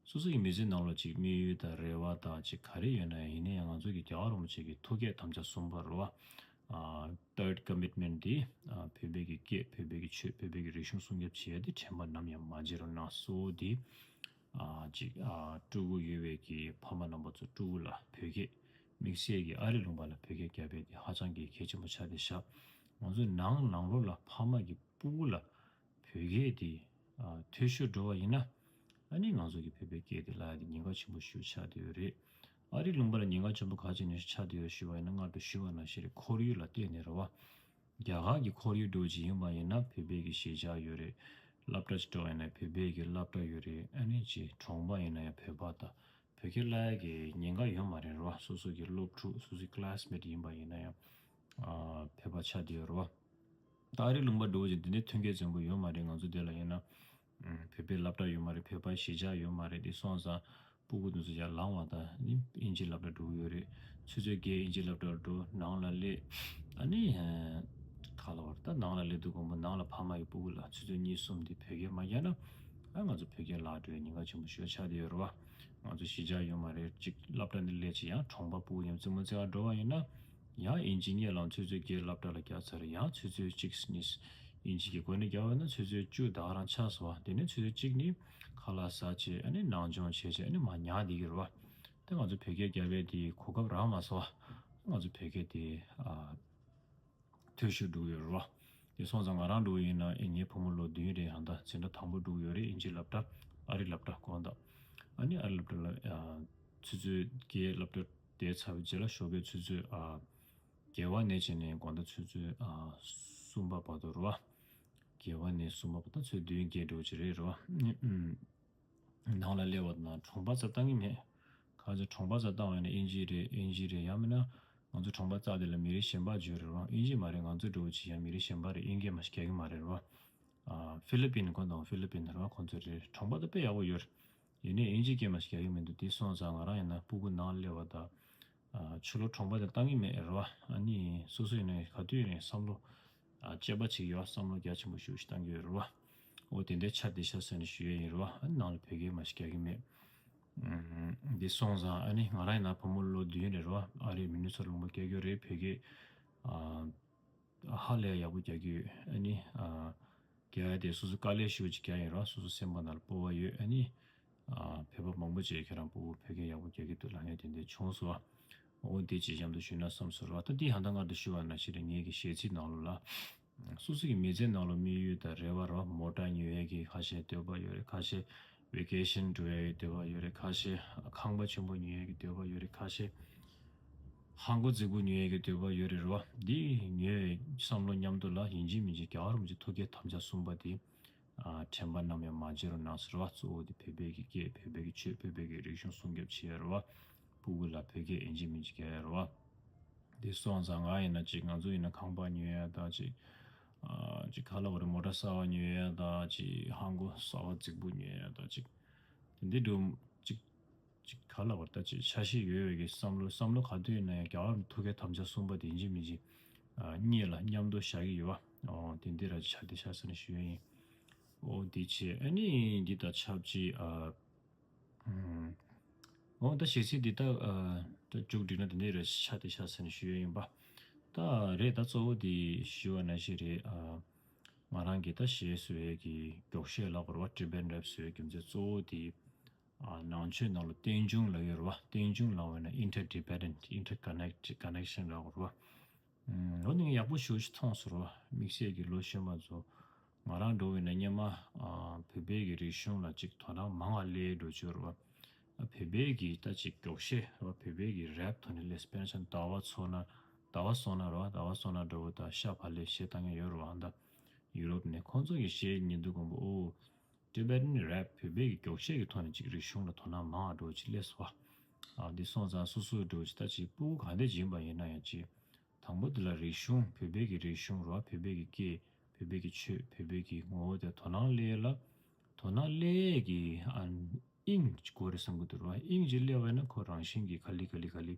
སོ་སོ་གི་མི་ཚེ་ནང་ལོགས་ཅིག་དམིགས་ཡུལ་དང་རེ་བ་དང་ཅིག་ག་རེ་ཡོད་ན་ཡང་། ཡིན་ན་ཡང་ང་ཚོ་གི་རྒྱལ་བ་རིན་པོ་ཆེ་གི་ཐུགས་བསྐྱེད་དམ་བཅའ་གསུམ་པ་རེད་བ། ཨ་Third Commitment འདི་ཨ་བོད་པའི་གི་སྐད། བོད་པའི་གི་ཆོས། བོད་པའི་གི་རིག་གཞུང་སྲུང་སྐྱོབ་བྱེད་ཡ་འདི་དྲན་པ་ནམ་ཡང་མ་བརྗེད་རོགས་གནང་། གཙོ་བོ་འདི་ཨ་ཅིག་ཨ་ཕྲུ་གུ་ཡོད་པའི་གི་ཕ་མ་རྣམ་པ་ཚོ་ཕྲུ་གུ་ལ་བོད་སྐད། དམིགས་བསལ་གྱི་ཨ་རི་ལུང་པ་ལ་བོད་སྐད་རྒྱབ་པ་དེ་ཧ་ཅང་གི་གལ་ཆེན་པོ་ཆགས་བསྡད་ཤག་ང་ཚོའི་ནང་ནང་ལོགས་ལ་ཕ་མ་གི་སྤུ་གུ་ལ་བོད་སྐད་དེ་ཨ་འཐུས་ཤོར་འགྲོ་བ་ཡིན་ན། ཨ་ནི་ང་ཚོ་གི་བོད་པའི་སྐད་དེ་བརླག་ཡ་དེ་ཉེན་ཁ་ཆེན་པོ་ཞིག་ཆགས་བསྡད་ཡོད་རེད། ཨ་རི་ལུང་པ་ལ་ཉེན་ཁ་ཆེན་པོ་ག་ཅི་ནས་ཆགས་བསྡད་ཡོད་ཞུ་བ་ཡིན་ན། སྔར་དུ་ཞུས་པ་ནང་བཞིན་རེད། ཁོར་ཡུག་ལ་བལྟས་ནས་རེད་བ། རྒྱ་གར་གྱི་ཁོར་ཡུག་འདྲ་བོ་ཅིག་ཡིན་པ་ཡིན་ན་བོད་པའི་གི་གཞིས་ཆགས་ཡོད་རེད། སློབ་གྲྭ་ཅིག་འགྲོ་བ་ཡིན་ན་བོད་པའི་གི་སློབ་གྲྭ་ཡོད་རེད། ཨ་ནི་ཅིག་གྲོང་པ་ཡིན་ན་ཡང་བོད་པ་དང་བོད་སྐད་བརླག་ཡ་གི་ཉེན་ཁ་ཡོད་མ་རེད་རོ། སོ་སོ་གི་སློབ་ཕྲུག་སོ་སོའི་classmate ཡིན་པ་ཡིན་ན་ཡང་ཨ་བོད་པ་ཆགས་བསྡད་ཡོད་རོ། ད་ཨ་རི་ལུང་པ་འདྲ་བོ་ཅིག་འདི་ནས་མཐུན་རྐྱེན་འཛོམས་པོ་ཡོད་མ་རེད། ང་ཚོ་འདི་ལ་ཡིན་ན་ཨ་བོད་པའི་སློབ་གྲྭ་ཡོད་མ་རེད། བོད་པའི་གཞིས་ཆགས་ཡོད་མ་རེད། དེ་སོང་ཙང་སྤུ་གུ་འདི་ཚོ་ཡར་ལངས་པ་དང་ནི་ཨིན་ཇི་སློབ་གྲྭ་འགྲོ་གི་ཡོད་རེད། ཆུ་ཚོད་བརྒྱད་ཨིན་ཇི་སློབ་གྲྭ་འགྲོ། ནང་ལ་སླེབས། ཨ་ནི་ཨ་ག་ལ་བར་ད་ནང་ལ་སླེབས་དུས་དགོང་མོ་ནང་ལ་ཕ་མ་གི་སྤུ་གུ་ལ་ཆུ་ཚོད་གཉིས་གསུམ་དེ་བོད་སྐད་མ་རྒྱག་ན། ཨ་ང་ཚོ་བོད་སྐད་བརླག་འགྲོ་ཡ་ཉེན་ཁ་ཆེན་པོ་ཞེ་པོ་ཆགས་བསྡད་ཡོད་རེད་བ། ང་ཚོ་གཞིས་ཆགས་ཡོད་མ་རེད། གཅིག་སློབ་གྲྭ་འདི་སླེབས་ཅིག་ཡང་གྲོང་པ་སྤུ་གུ་མཉམ་རྩེད་མོ་རྩེ་ག་འགྲོ་བ་ཡིན་ན། ཡང་ཨིན་ཇི་སྔོན་ལ་ཆུ་ཚོད་བརྒྱད་སློབ་གྲྭ་ལ་རྒྱག་ཚར། ཡང་ཆུ་ཚོད་གཅིག་གཉིས་ཨིན་ཇི་གི་སྒོ་ནས་རྒྱག་པ་ན་ཆུ་ཚོད་བཅུ་ད་ག་རང་ཆགས་སོང་བ། དེ་ནས་ཆུ་ཚོད་གཅིག་ནི་ཁ་ལག་ཟ་བྱས། ཨ་ནི་ནང་སྦྱོང་བྱས་བྱས། ཨ་ནི་མར་ཉལ་བསྡད་ཀྱི་རེད་བ། ད་ང་ཚོ་བོད་སྐད་རྒྱབ་པའི་དེ་གོ་སྐབས་རག་མ་སོང་བ། ང་ཚོ་བོད་སྐད་དེ་ཨ་འཐུས་ཤོར་འགྲོ་གི་ཡོད་རེད་བ། དེ་སོང་ཙང་ང་རང་འདྲ་བོ་ཡིན་ན་ཨེ་ངའི་བུ་མོ་ལོ་བདུན་རེད། ཡང་ད་འཛིན་གྲྭ་དང་པོ་འགྲོ་གི་ཡོད་རེད། ཨིན་ཇི་སློབ་གྲྭ། ཨ་རི་སློབ་གྲྭ་དགོངས་དག་ཨ་ནི་ཨ་རི་སློབ་གྲྭ་ལ་ཨ་ཆུ་ཚོད་བརྒྱད་སློབ་གྲྭ་དེ་ཚར་བའི་རྗེས་ལ་ཞོགས་པའི་ཆུ་ཚོད་ཨ་བརྒྱད་པ་ནས་བྱས་ནས་དགོང་དག་ཆུ་ཚོད་ཨ་གསུམ་པ་བར་དུ་རེད་བ། བརྒྱད་པ་ནས་གསུམ་པ་བར་དུ་ཆུ་ཚོད་བདུན་བརྒྱད་འགྲོ་གི་རེད་རེད་བ། ཨ་ནི་ཨུམ། ནང་ལ་སླེབས་པ་དང་གྲོང་པ་རྩ་བཏང་གི་མེད། གང་ཅི་གྲོང་པ་རྩ་བཏང་བ་ཡིན་ན་ཨིན་ཇི་རེད། ཨིན་ཇི་རེད། ཡང་མིན་ན་ང་ཚོ་གྲོང་པ་རྩ་དེ་ལ་མི་རིགས་གཞན་པ་བརྗོད་རེད་བ། ཨིན་ཇི་མ་རེད། ང་ཚོ་འདྲ་བོ་ཅིག་ཡང་མི་རིགས་གཞན་པ་རེད། ཨིན་སྐད་མ་ཞིག་རྒྱག་གི་མ་རེད་བ། ཨ་ཧྥི་ལི་པིན་ཁོ་དང་ཧྥི་ལི་པིན་རེད་བ། ཁོ་ཚོ་རེད། གྲོང་པ་དེ་དཔེ་ཡག་པོ་ཡོད་རེད། ཡིན་ནའི་ཨིན་ཇི་སྐད་མ་ཞིག་རྒྱག་གི་མི་འདུག་དེ་སོང་ཙང་ང་རང་ཡིན་ན་སྤུ་གུ་ནང་སླེབས་པ་དང་། ཨ་ཕྱི་ལོགས་གྲོང་པ་དེ་བཏང་གི་མེད་རེད་བ། ཨ་ནི་སོ་སོ་ཡིན་ནའི་ག་དུས་ཡིན་ནའི་བསམ་བློ་ཨ་དཔྱད་པ་བྱེད་ཀྱི་ཡོད། བསམ་བློ་རྒྱ་ཆེན་པོ་ཞེ་པོ་ཞིག་བཏང་གི་ཡོད་རེད་བ། འོ་དེ་འདྲའི་ཆ་དེ་ཤ་ཟ་ནས་ཞུ་ཡས་ཡིན་རེད་བ། ཨ་ནི་ནང་ལ་བོད་སྐད་མ་ཞིག་རྒྱག་གི་མེད། ཨུམ། འདི་སོང་ཙང་ཨ་ནི་ང་རང་ཡིན་ན་བུ་མོ་ལོ་བདུན་རེད་རེད་བ། ཨ་རི་མི་ནི་སོ་ཊ་ལུང་པ་སྐྱེས་རྒྱུ་རེད། བོད་སྐད་ཨ་ཧ་ལས་ཡག་པོ་རྒྱག་གི་ཡོད། ཨ་ནི་ཨ་རྒྱག་ཡ་དེ་སོ་སོ་དཀའ་ལས་ཞེ་པོ་ཅིག་རྒྱག་ཡིན་རེད་བ། སོ་སོ་སེམས་པ་ནང་ལ་སྤོབས་པ་ཡོད། ཨ་ནི་ཨ་བོད་པ་མང་པོ་ཅིག་ཁྱེད་རང་སྤུ་གུ་བོད་སྐད་ཡག་པོ་རྒྱག་གི་འདུག་ལབ་མཁན་དེ་འདྲ་བྱུང་སོང་བ། འོ་དེ་ཅིག་གཤམ་དུ་ཞུས་ན་བསམ་སོང་རེད་བ། ད་འདི་ཡང་ད་སྔར་དུ་ཞུས་པ་ནང་བཞིན་རེད། ངེད་ཀྱི་གཞས་ཚིག་ནང་ལོགས་ལ། སོ་སོ་གི་མི་ཚེ་ནང་ལ་དམིགས་ཡུལ་དང་རེ་བ་རེད་བ། མོ་ཊ་ཉོ་ཡས་ཀྱི་ཁ་ཤས་འདོད་པ་ཡོད་རེད། ཁ་ཤས་ཝེ་ཀེ་ཤན་འགྲོ་ཡས་ཀྱི་འདོད་པ་ཡོད་རེད། ཁ་ཤས་ཁང་པ་ཆེན་པོ་ཉོ་ཡས་ཀྱི་འདོད་པ་ཡོད་རེད། ཁ་ཤས་ཧང་གོ་རྫིག་པོ་ཉོ་ཡས་ཀྱི་འདོད་པ་ཡོད་རེད་རེད་བ། འདི་ཉོ་ཡས་བསམ་བློ་མཉམ་དུ་ལ་ཡིན་གཅིག་མིན་གཅིག་རྒྱལ་བ་རིན་པོ་ཆེ་ཐུགས་བསྐྱེད་དམ་བཅའ་གསུམ་པ་དེ། ཨ་དྲན་པ་ནམ་ཡང་མ་བརྗེད་རོགས་གནང་ཟེར་བ། གཙོ་བོ་དེ་བོད་པའི་གི་སྐད། བོད་པའི་གི་ཆོས། བོད་པའི་གི་རིག་གཞུང་སྲུང་སྐྱོབ་བྱེད་ཡ་རེད་བ། སྤུ་གུ་ལ་བོད་སྐད་ཡིན་གཅིག་མིན་གཅིག་རྒྱག་ཡ་རེད་བ། དེ་སོང་ཙང་ང་ཡིན་ན་ཅིག་ང་ཚོ་ཡིན་ན་ཁང་པ་ཉོ་ཡ་དང་ཅིག་ཨ་ཅིག་ག་ལབ་དགོས་རེད། མོ་ཊ་གསར་པ་ཉོ་ཡ་དང་ཅིག་ཧང་གོ་གསར་པ་རྫིག་པོ་ཉོ་ཡ་དང་ཅིག་དེ་འདྲ་འདྲ་ཅིག་ཅིག་ག་ལབ་དགོས་རེད། ད་ཅིག་འཆར་གཞི་ཡོད་ཡོད་ཀྱི་བསམ་བློ་བསམ་བློ་ག་དུས་ཡིན་ན་ཡང་རྒྱལ་བ་རིན་པོ་ཆེ་ཐུགས་བསྐྱེད་དམ་བཅའ་གསུམ་པ་དེ་ཡིན་གཅིག་མིན་གཅིག་ཨ་གཉིད་ལ་མཉམ་དུ་བཞག་གི་ཡོད་བ། ཨོ་དེ་འདི་ར་ཆ་དེ་ཆ་ཟེར་ནས་ཞུ་ཡ་ཡིན། ཨོ་འདི་བྱས། ཨ་ནི་འདི་དང་ཆབས་ཅིག་ཨ། ཨོ་ད་གཞས་ཚིག་འདི་ད་ཨ་ད་མཇུག་སྒྲིལ་ན་དེ་འདི་ར་ཆ་དེ་ཆ་ཟེར་ནས་ཞུ་ཡ་ཡིན་པ། ད་རེད། ད་གཙོ་བོ་འདི་ཞུ་བ་ནང་བཞིན་རེད། ཨ་ང་རང་གི་ད་གཞས་བཟོ་ཡས་ཀྱི་མགྱོགས་གཞས་ལབ་དགོས་རེད་བ། Tibetan rap བཟོ་ཡས་རྒྱུ་མཚན་གཙོ་བོ་འདི་ཨ་ནང་ཆོས་ནང་ལ་རྟེན་འབྱུང་ལབ་ཡོད་རེད་བ། རྟེན་འབྱུང་ལབ་པ་ན་interdependent, interconnect, connection ལབ་དགོས་རེད་བ། ཨུམ། ལོ་ནི་ཡག་པོ་ཞེ་པོ་ཅིག་མཐོང་སོང་ར་བ། དམིགས་བསལ་གྱི་ལོ་གཞོན་པ་ཚོ། ང་རང་འདྲ་བོ་ཡིན་ན་སྔོན་མ་ཨ་བོད་པའི་གི་རིག་གཞུང་ལ་ཅིག་དོ་སྣང་མང་བ་སླེབས་འགྲོ་ཆོག་ར་བ། ཨ་བོད་པའི་གི་ད་ཅིག་མགྱོགས་གཞས་ར་བ། བོད་པའི་གི་རེབ་ཐོག་ནས་སླེབས། དཔེར་ན་ཆ་ཟླ་བ་བཟོ་ན། ཟླ་བ་བཟོ་ན་ར་བ། ཟླ་བ་བཟོ་ན་འདྲ་བོ་དང་ཤ་བག་ལེབ་གཞས་བཏང་མཁན་ཡོད་ར་བ། ཨ་ད་ཡུ་རོབ་ནས་ཁོང་ཚོ་གི་གཞས་ཉན་དུས་ཀོང་པོ་ཨོ། Tibetan rap བོད་པའི་གི་མགྱོགས་གཞས་ཀྱི་ཐོག་ནས་ཅིག་རིག་གཞུང་ལ་དོ་སྣང་མང་བ་འགྲོ་ཅིག་སླེབས་སོང་བ། ཨ་འདི་སོང་ཙང་སོ་སོའི་འགྲོ་ཅིག་ད་ཅིག་སྤུ་གུ་ག་འདྲ་ཅིག་ཡིན་པ་ཡིན་ན་ཡང་ཅིག་དང་པོ་འདི་ལ་རིག་གཞུང་། བོད་པའི་གི་རིག་གཞུང་ར་བ། བོད་པའི་གི་སྐད། བོད་པའི་གི་ཆོས། བོད་པའི་གི་ངོ་བོ་དེ་དོ་སྣང་སླེབས་ཡས་ལ། དོ་སྣང་སླེབས་ཡས་ཀྱི་ཨ་དབྱིངས་དགོས་རེད་བསམ་གི་འདུག་ར་བ། དབྱིངས་ཅིག་སླེབས་པ་ཡིན་ན་ཁོ་རང་བཞིན་གྱིས་ག་ལེ་ག་ལེ་ག་ལེ་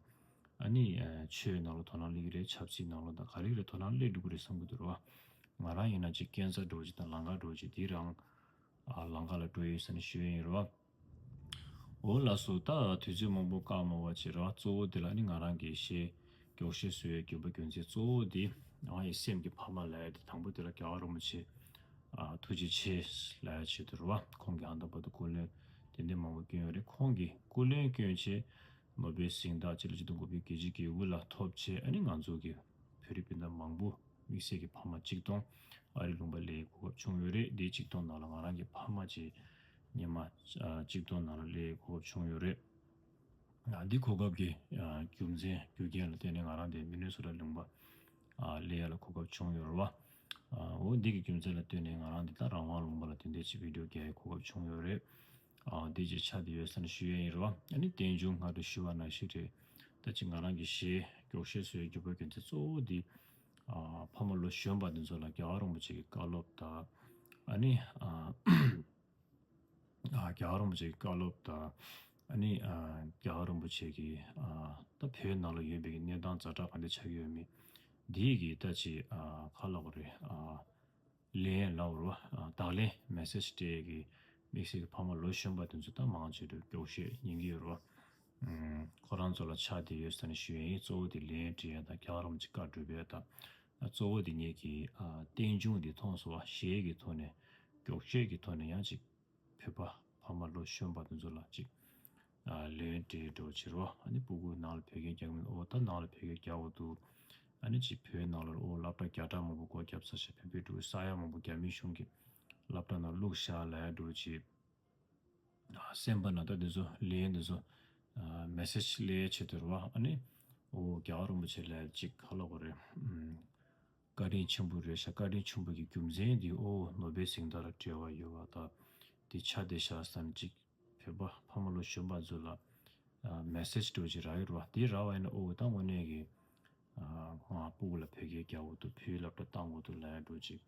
ཨ་ནི་ཨ་ཆོས་ནང་ལོགས་དོ་སྣང་སླེབས་ཀྱི་རེད། ཆབ་སྲིད་ནང་ལོགས་དང་ག་ལེ་ག་ལེ་དོ་སྣང་སླེབས་འགྲོ་གི་རེད་བསམ་གི་འདུག་ར་བ། ང་རང་ཡིན་ན་ཅིག་ཁ་སང་འགྲོ་ཅིག་དང་ལམ་ཁ་འགྲོ་ཅིག་དེ་རང་ཨ་ལམ་ཁ་ལ་འགྲོ་ཡོད་ཟེར་ནས་ཞུ་ཡས་ཡིན་ར་བ། འོ་ལགས་སོ། ད་དུས་ཚོད་མང་པོ་བཀག་མ་བྱས་ར་བ། གཙོ་བོ་དེ་ལ་ནི་ང་རང་གི་གཞས། མགྱོགས་གཞས་བཟོ་ཡས་དགོས་པ་རྒྱུ་མཚན་གཙོ་བོ་དེ་ང་ཡི་སེམས་ཀྱི་ཕ་མ་ལབ་ཡ་དེ། དང་པོ་དེ་ལ་རྒྱལ་བ་རིན་པོ་ཆེ་ཨ་ཐུགས་རྗེ་ཆེ་ལབ་ཡ་ཆེད་དུ་ར་བ། ཁོང་གིས་ཨ་ད་བར་དུ་སྐུ་ལས་དེ་འདྲ་མང་པོ་བསྐྱོན་ཡོད་རེད། ཁོང་གིས་སྐུ་ལས་བསྐྱོན་བྱས་ནོ་བེལ་གཟེངས་རྟགས་སྤྱི་ལོ་ཆིག་སྟོང་དགུ་བརྒྱ་བརྒྱད་ཅུ་གྱ་དགུ་ལ་ཐོབ་བྱས། ཨ་ནི་ང་ཚོ་གི་བོད་རིགས་སྤུན་ཟླ་མང་པོ་དམིགས་བསལ་གྱི་ཕ་མ་གཅིག་སྟོང་ཨ་རི་ལུང་པ་སླེབས་གོ་སྐབས་བྱུང་ཡོད་རེད། དེའི་གཅིག་སྟོང་ནང་ལ་ང་རང་གི་ཕ་མ་བཅས་སྔོན་མ་ཨ་གཅིག་སྟོང་ནང་ལ་སླེབས་གོ་སྐབས་བྱུང་ཡོད་རེད། ཨ་འདི་གོ་སྐབས་ཀྱི་ཨ་རྒྱུ་མཚན་རྒྱུ་རྐྱེན་ལ་བརྟེན་ནས་ང་རང་དེ་མི་ནི་སོ་ཊ་ལུང་པ་ཨ་སླེབས་ཡ་ལ་གོ་སྐབས་བྱུང་ཡོད་རེད་བ། ཨ་འོ་འདི་གི་རྒྱུ་མཚན་ལ་བརྟེན་ནས་ང་རང་འདི་ལྟར་རང་དབང་ལུང་པ་ལ་དེ་འདྲ་ཅིག་བི་ཌིའོ་རྒྱག་ཡའི་གོ་སྐབས་བྱུང་ཡོད་རེད། ཨ་འདི་ཅིག་ཆ་དེ་ཡོད་ས་ནས་ཞུ་ཡ་ཡིན་རེད་བ། ཨ་ནི་རྟེན་འབྱུང་སྔར་དུ་ཞུ་བ་ནང་བཞིན་རེད། ད་ཅིག་ང་རང་གི་གཞས་མགྱོགས་གཞས་བཟོ་ཡའི་རྒྱུ་བ་རྒྱུ་མཚན་གཙོ་བོ་འདི་ཨ་ཕ་མ་ལོ་གཞོན་པ་འདི་ཚོ་ལ་རྒྱལ་བ་རིན་པོ་ཆེ་གི་བཀའ་སློབ་དང་། ཨ་ནི་ཨ་ཨ་རྒྱལ་བ་རིན་པོ་ཆེ་གི་བཀའ་སློབ་དང་། ཨ་ནི་ཨ་རྒྱལ་བ་རིན་པོ་ཆེ་གི་ཨ་ད་བོད་ནང་ལ་ཡོད་པའི་གནས་སྟངས་ཛ་དྲག་ག་འདྲ་ཆགས་ཀྱི་ཡོད་མེད། འདིའི་གི་ད་ཅིག་ཨ་ག་ལབ་དགོས་རེད། ཨ་ལན་ལབ་དགོས་རེད་བ། ཨ་བརྡ་ལན། མེ་སེ་ཇི་སྤྲད་ཀྱི་དམིགས་བསལ་གྱི་ཕ་མ་ལོ་གཞོན་པ་དེ་ཚོ་ད་མང་ཆེ་འདུག་མགྱོགས་བཤད་ཉན་གྱི་ཡོད་རེད་བ། ཨུམ། ཁོ་རང་ཚོ་ལ་ཆ་དེ་ཡོད་ས་ནས་ཞུ་ཡ་ཡིན། གཙོ་བོ་དེ་ལན་སྤྲད་ཡ་དང་རྒྱལ་བ་རིན་པོ་ཆེ་བཀའ་སྒྲུབ་ཡ་དང་། ཨ་གཙོ་བོ་དེ་ངེད་ཀྱི་ཨ་རྟེན་འབྱུང་དེ་མཐོང་སོང་བ། གཞས་ཀྱི་ཐོག་ནས། མགྱོགས་བཤད་ཀྱི་ཐོག་ནས་ཡང་ཅིག་བོད་པ་ཕ་མ་ལོ་གཞོན་པ་དེ་ཚོ་ལ་ཅིག་ཨ་ལན་སྤྲད་འགྲོ་བྱེད་རོགས། ཨ་ནི་སྤུ་གུ་ནང་ལ་བོད་སྐད་རྒྱག་མིན། ཨོ་ད་ནང་ལ་བོད་སྐད་རྒྱག་དགོས་འདུག་ཨ་ནི་ཅིག་བོད་ནང་ལ་ཨོ་སློབ་གྲྭ་བརྒྱ་ཕྲག་མང་པོ་སྒོ་བརྒྱབ་ཚར་ཤག་བོད་པའི་ཕྲུ་གུ་ས་ཡ་མང་པོ་རྒྱ་མིའི་གཞུང་གི་སློབ་གྲྭ་ནང་བླུགས་ཤག་ལབ་ཡ་འགྲོ་བྱེད། ཨ་སེམས་པ་ནང་ད་འདི་ཚོ་ལན་འདི་ཚོ་ཨ་མེ་སེ་ཇི་སླེབས་ཡ་ཆེད་དུ་རེད་བ། ཨ་ནི་ཨོ་རྒྱལ་བ་རིན་པོ་ཆེ་ལབ་ཡ་ཅིག་ག་ལབ་དགོས་རེད། ཨམ། བཀའ་དྲིན་ཆེན་པོ་རེད་ཤག་བཀའ་དྲིན་ཆེན་པོ་གི་རྒྱུ་མཚན་འདི་ཨོ་ནོ་བེལ་གཟེངས་རྟགས་ལ་འབྲེལ་བ་ཡོད་པ་དང་། འདི་ཆ་དེ་བཞག་ས་ནས་ཅིག་བོད་པ་ཕ་མ་ལོ་གཞོན་པ་ཚོ་ལ་ཨ་མེ་སེ་ཇི་འདྲ་བོ་ཅིག་རག་ཡོད་རེད་བ། དེ་རག་པ་ཡིན་ན་ཨོ་ད་དངོས་གནས་ཀྱི་ཨ་ང་སྤུ་གུ་ལ་བོད་སྐད་རྒྱག་དགོས་འདུག་བོད་སློབ་གྲྭ་བཏང་དགོས་འདུག་ལབ་ཡ་འདྲ་བོ་ཅིག་